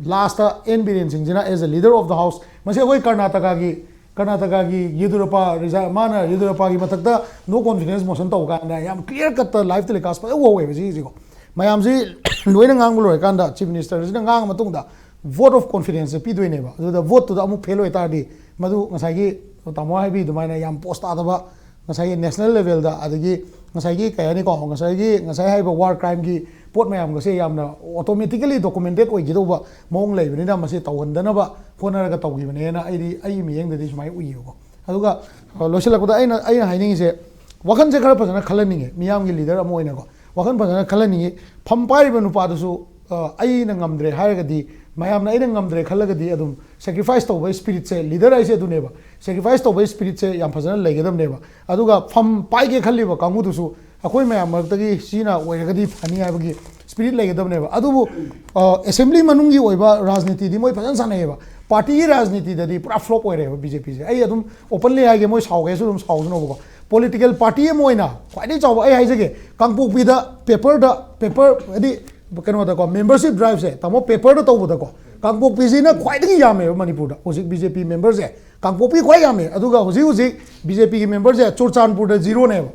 last ꯇ ꯑꯦꯟ ꯕꯤꯔꯦꯟ ꯁꯤꯡꯁꯤꯅ as a leader of the house, ꯃꯁꯤ ꯑꯩꯈꯣꯏ ꯀꯔꯅꯥꯇꯀꯥꯒꯤ, ꯀꯔꯅꯥꯇꯀꯥꯒꯤ ꯌꯦꯗꯨꯔꯞꯄ resign, ꯃꯥꯅ ꯌꯦꯗꯨꯔꯞꯄꯒꯤ ꯃꯊꯛꯇ no confidence motion ꯇꯧꯕ ꯀꯥꯟꯗ ꯌꯥꯝ clear cut ꯇ live telecast ꯐꯖꯅ ꯎꯍꯧꯋꯦꯕ ꯁꯤꯒꯤꯁꯤꯀꯣ꯫ ꯃꯌꯥꯝꯁꯤ ꯂꯣꯏꯅ ꯉꯥꯡꯕ ꯂꯣꯏꯔꯀꯥꯟꯗ Chief Minister ꯁꯤꯅ ꯉꯥꯡꯉ ꯃꯇꯨꯡꯗ vote of confidence ꯁꯦ ꯄꯤꯗꯣꯏꯅꯦꯕ꯫ ꯑꯗꯨꯗ vote ꯇꯨꯗ ꯑꯃꯨꯛ fail ꯑꯣꯏꯇꯥꯔꯗꯤ, ꯃꯗꯨ ꯉꯁꯥꯏꯒꯤ ꯇꯥꯃꯣ ꯍꯥꯏꯕꯤ ꯑꯗꯨꯃꯥꯏꯅ ꯌꯥꯝ post ꯇꯥꯗꯕ, ꯉꯁꯥꯏꯒꯤ national level ꯗ, ꯑꯗꯒꯤ ꯉꯁꯥꯏꯒꯤ ꯀꯩ ꯍꯥꯏꯅꯤꯀꯣ, ꯉꯁꯥꯏꯒꯤ, ꯉꯁꯥꯏ ꯍꯥꯏꯔꯤꯕ war crime ꯒꯤ ꯄꯣꯠ ꯃꯌꯥꯝꯒꯁꯦ ꯌꯥꯝꯅ automatically documented ꯑꯣꯏꯒꯗꯧꯕ ꯃꯑꯣꯡ ꯂꯩꯕꯅꯤꯅ, ꯃꯁꯤ ꯇꯧꯍꯟꯗꯅꯕ ꯍꯣꯠꯅꯔꯒ ꯇꯧꯈꯤꯕꯅꯦꯅ ꯑꯩꯗꯤ, ꯑꯩꯒꯤ ꯃꯤꯠꯌꯦꯡꯗꯗꯤ ꯁꯨꯃꯥꯏꯅ ꯎꯏꯌꯦꯕꯀꯣ꯫ ꯑꯗꯨꯒ ꯑ, ꯂꯣꯏꯁꯤꯜꯂꯛꯄꯗ ꯑꯩꯅ ꯑꯩꯅ ꯍꯥꯏꯅꯤꯡꯉꯤꯁꯦ, ꯋꯥꯈꯜꯁꯦ ꯈꯔ ꯐꯖꯅ ꯈꯜꯍꯟꯅꯤꯡꯉꯦ ꯃꯤꯌꯥꯝꯒꯤ ꯂꯤꯗꯔ ꯑꯃ ꯑꯣꯏꯅꯀꯣ꯫ ꯋꯥꯈꯜ ꯐꯖꯅ ꯈꯜꯍꯟꯅꯤꯡꯉꯤ꯫ ꯐꯝ ꯄꯥꯏꯔꯤꯕ ꯅꯨꯄꯥꯗꯨꯁꯨ, ꯑ, ꯑꯩꯅ ꯉꯝꯗ꯭ꯔꯦ ꯍꯥꯏꯔꯒꯗꯤ, ꯃꯌꯥꯝꯅ ꯑꯩꯅ ꯉꯝꯗ꯭ꯔꯦ ꯈꯜꯂꯒꯗꯤ, ꯑꯗꯨꯝ sacrifice ꯇꯧꯕꯒꯤ spiritꯁꯦ, ꯂꯤꯗꯔ ꯍꯥꯏꯁꯦ ꯑꯗꯨꯅꯦꯕ꯫ Sacrifice ꯇꯧꯕꯒꯤ spiritꯁꯦ ꯌꯥꯝ ꯐꯖꯅ ꯂꯩꯒꯗꯕꯅꯦꯕ꯫ ꯑꯗꯨꯒ ꯐꯝ ꯄꯥꯏꯒꯦ ꯈꯜꯂꯤꯕ ꯀꯥꯡꯕꯨꯗꯨꯁꯨ ꯑꯩꯈꯣꯏ ꯃꯌꯥꯝ ꯃꯔꯛꯇꯒꯤ ꯁꯤꯅ ꯑꯣꯏꯔꯒꯗꯤ ꯐꯅꯤ ꯍꯥꯏꯕꯒꯤ spirit ꯂꯩꯒꯗꯕꯅꯦꯕ꯫ ꯑꯗꯨꯕꯨ ꯑꯦꯁꯦꯝꯕ꯭ꯂꯤ ꯃꯅꯨꯡꯒꯤ ꯑꯣꯏꯕ ꯔꯥꯖꯅꯤꯇꯤꯗꯤ ꯃꯣꯏ ꯐꯖꯅ ꯁꯥꯟꯅꯩꯌꯦꯕ꯫ ꯄꯥꯔꯇꯤꯒꯤ ꯔꯥꯖꯅꯤꯇꯤꯗꯗꯤ ꯄꯨꯔꯥ flop ꯑꯣꯏꯔꯦꯕ ꯕꯤ ꯖꯦ ꯄꯤꯁꯦ꯫ ꯑꯩ ꯑꯗꯨꯝ openly ꯍꯥꯏꯒꯦ, ꯃꯣꯏ ꯁꯥꯎꯒꯦꯁꯨ ꯑꯗꯨꯝ ꯁꯥꯎꯖꯅꯣꯕꯀꯣ꯫ Political party ꯑꯃ ꯑꯣꯏꯅ ꯈ꯭ꯋꯥꯏꯗꯒꯤ ꯆꯥꯎꯕ, ꯑꯩ ꯍꯥꯏꯖꯒꯦ, ꯀꯥꯡꯄꯣꯛꯄꯤꯗ paperꯗ, paper ꯍꯥꯏꯗꯤ ꯀꯩꯅꯣꯗꯀꯣ, membership driveꯁꯦ, ꯇꯥꯃꯣ, paperꯗ ꯇꯧꯕꯗꯀꯣ, ꯀꯥꯡꯄꯣꯛꯄꯤꯁꯤꯅ ꯈ꯭ꯋꯥꯏꯗꯒꯤ ꯌꯥꯝꯃꯦꯕ ꯃꯅꯤꯄꯨꯔꯗ ꯍꯧꯖꯤꯛ ꯕꯤ ꯖꯦ ꯄꯤ memberꯁꯦ꯫ ꯀꯥꯡꯄꯣꯛꯄꯤ ꯈ꯭ꯋꯥꯏ ꯌꯥꯝꯃꯦ꯫ ꯑꯗꯨꯒ ꯍꯧꯖꯤꯛ ꯍꯧꯖꯤꯛ ꯕꯤ ꯖꯦ ꯄꯤꯒꯤ memberꯁꯦ ꯆꯨꯔꯆꯥꯟꯄꯨꯔꯗ ꯖꯤꯔꯣꯅꯦꯕ꯫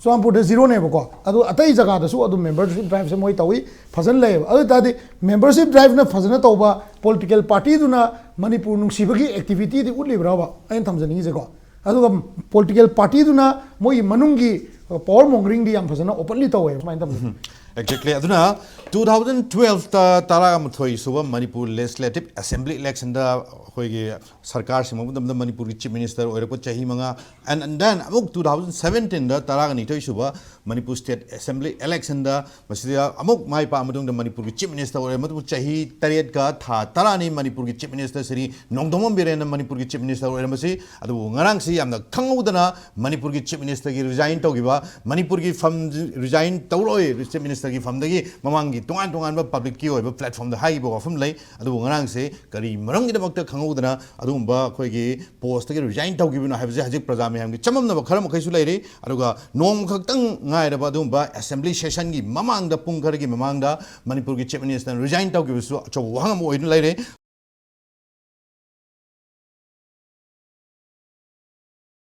ꯆꯨꯔꯆꯥꯟꯄꯨꯔꯗ ꯖꯤꯔꯣꯅꯦꯕꯀꯣ꯫ ꯑꯗꯣ ꯑꯇꯩ ꯖꯒꯥꯗꯁꯨ ꯑꯗꯨꯝ membership driveꯁꯦ ꯃꯣꯏ ꯇꯧꯏ, ꯐꯖꯅ ꯂꯩꯌꯦꯕ꯫ ꯑꯗꯨ ꯑꯣꯏ ꯇꯥꯔꯗꯤ membership driveꯅ ꯐꯖꯅ ꯇꯧꯕ political partyꯗꯨꯅ ꯃꯅꯤꯄꯨꯔ ꯅꯨꯡꯁꯤꯕꯒꯤ activityꯗꯤ ꯎꯠꯂꯤꯕ꯭ꯔꯕ? ꯑꯩꯅ ꯊꯝꯖꯅꯤꯡꯉꯤꯁꯦꯀꯣ꯫ ꯑꯗꯨꯒ political partyꯗꯨꯅ ꯃꯣꯏꯒꯤ ꯃꯅꯨꯡꯒꯤ power mongeringꯗꯤ ꯌꯥꯝ ꯐꯖꯅ openly ꯇꯧꯋꯦꯕ꯫ ꯁꯨꯃꯥꯏꯅ ꯇꯧꯕꯁꯦ꯫ Exactly. ꯑꯗꯨꯅ two thousand twelveꯇ ꯇꯔꯥꯃꯥꯊꯣꯏ ꯁꯨꯕ ꯃꯅꯤꯄꯨꯔ Legislative Assembly electionꯗ ꯑꯩꯈꯣꯏꯒꯤ ꯁꯔꯀꯥꯔ ꯁꯦꯝꯕ ꯃꯇꯝꯗ ꯃꯅꯤꯄꯨꯔꯒꯤ Chief Minister ꯑꯣꯏꯔꯛꯄ ꯆꯍꯤ ꯃꯉꯥ, and, and then ꯑꯃꯨꯛ two thousand seventeenꯗ ꯇꯔꯥꯒ ꯅꯤꯊꯣꯏ ꯁꯨꯕ ꯃꯅꯤꯄꯨꯔ State Assembly electionꯗ ꯃꯁꯤꯗ ꯑꯃꯨꯛ ꯃꯥꯏ ꯄꯥꯛꯑ ꯃꯇꯨꯡꯗ ꯃꯅꯤꯄꯨꯔꯒꯤ Chief Minister ꯑꯣꯏꯔꯦ꯫ ꯃꯇꯨꯡ ꯆꯍꯤ ꯇꯔꯦꯠꯀ ꯊꯥ ꯇꯔꯥꯅꯤ ꯃꯅꯤꯄꯨꯔꯒꯤ Chief Minister ꯁ꯭ꯔꯤ ꯅꯣꯡꯗꯝꯕꯝ ꯕꯤꯔꯦꯟꯅ ꯃꯅꯤꯄꯨꯔꯒꯤ Chief Minister ꯑꯣꯏꯔꯝꯕꯁꯤ꯫ ꯑꯗꯨꯕꯨ ꯉꯔꯥꯡꯁꯤ ꯌꯥꯝꯅ ꯈꯪꯍꯧꯗꯅ ꯃꯅꯤꯄꯨꯔꯒꯤ Chief Ministerꯒꯤ resign ꯇꯧꯈꯤꯕ, ꯃꯅꯤꯄꯨꯔꯒꯤ ꯐꯝ resign ꯇꯧꯔꯣꯏ, Chief Ministerꯒꯤ ꯐꯝꯗꯒꯤ ꯃꯃꯥꯡꯒꯤ ꯇꯣꯉꯥꯟ ꯇꯣꯉꯥꯟꯕ publicꯀꯤ ꯑꯣꯏꯕ platformꯗ ꯍꯥꯏꯈꯤꯕ ꯋꯥꯐꯝ ꯂꯩ꯫ ꯑꯗꯨꯕꯨ ꯉꯔꯥꯡꯁꯦ ꯀꯔꯤ ꯃꯔꯝꯒꯤꯗꯃꯛꯇ ꯈꯪꯍꯧꯗꯅ ꯑꯗꯨꯒꯨꯝꯕ ꯑꯩꯈꯣꯏꯒꯤ postꯇꯒꯤ resign ꯇꯧꯈꯤꯕꯅꯣ ꯍꯥꯏꯕꯁꯦ ꯍꯧꯖꯤꯛ ꯄ꯭ꯔꯖꯥ ꯃꯌꯥꯝꯒꯤ ꯆꯃꯝꯅꯕ ꯈꯔ ꯃꯈꯩꯁꯨ ꯂꯩꯔꯤ꯫ ꯑꯗꯨꯒ ꯅꯣꯡꯃ ꯈꯛꯇꯪ ꯉꯥꯏꯔꯕ ꯑꯗꯨꯒꯨꯝꯕ Assembly sessionꯒꯤ ꯃꯃꯥꯡꯗ, ꯄꯨꯡ ꯈꯔꯒꯤ ꯃꯃꯥꯡꯗ ꯃꯅꯤꯄꯨꯔꯒꯤ Chief Ministerꯅ resign ꯇꯧꯈꯤꯕꯁꯨ ꯑꯆꯧꯕ ꯋꯥꯍꯪ ꯑꯃ ꯑꯣꯏꯗꯨꯅ ꯂꯩꯔꯦ꯫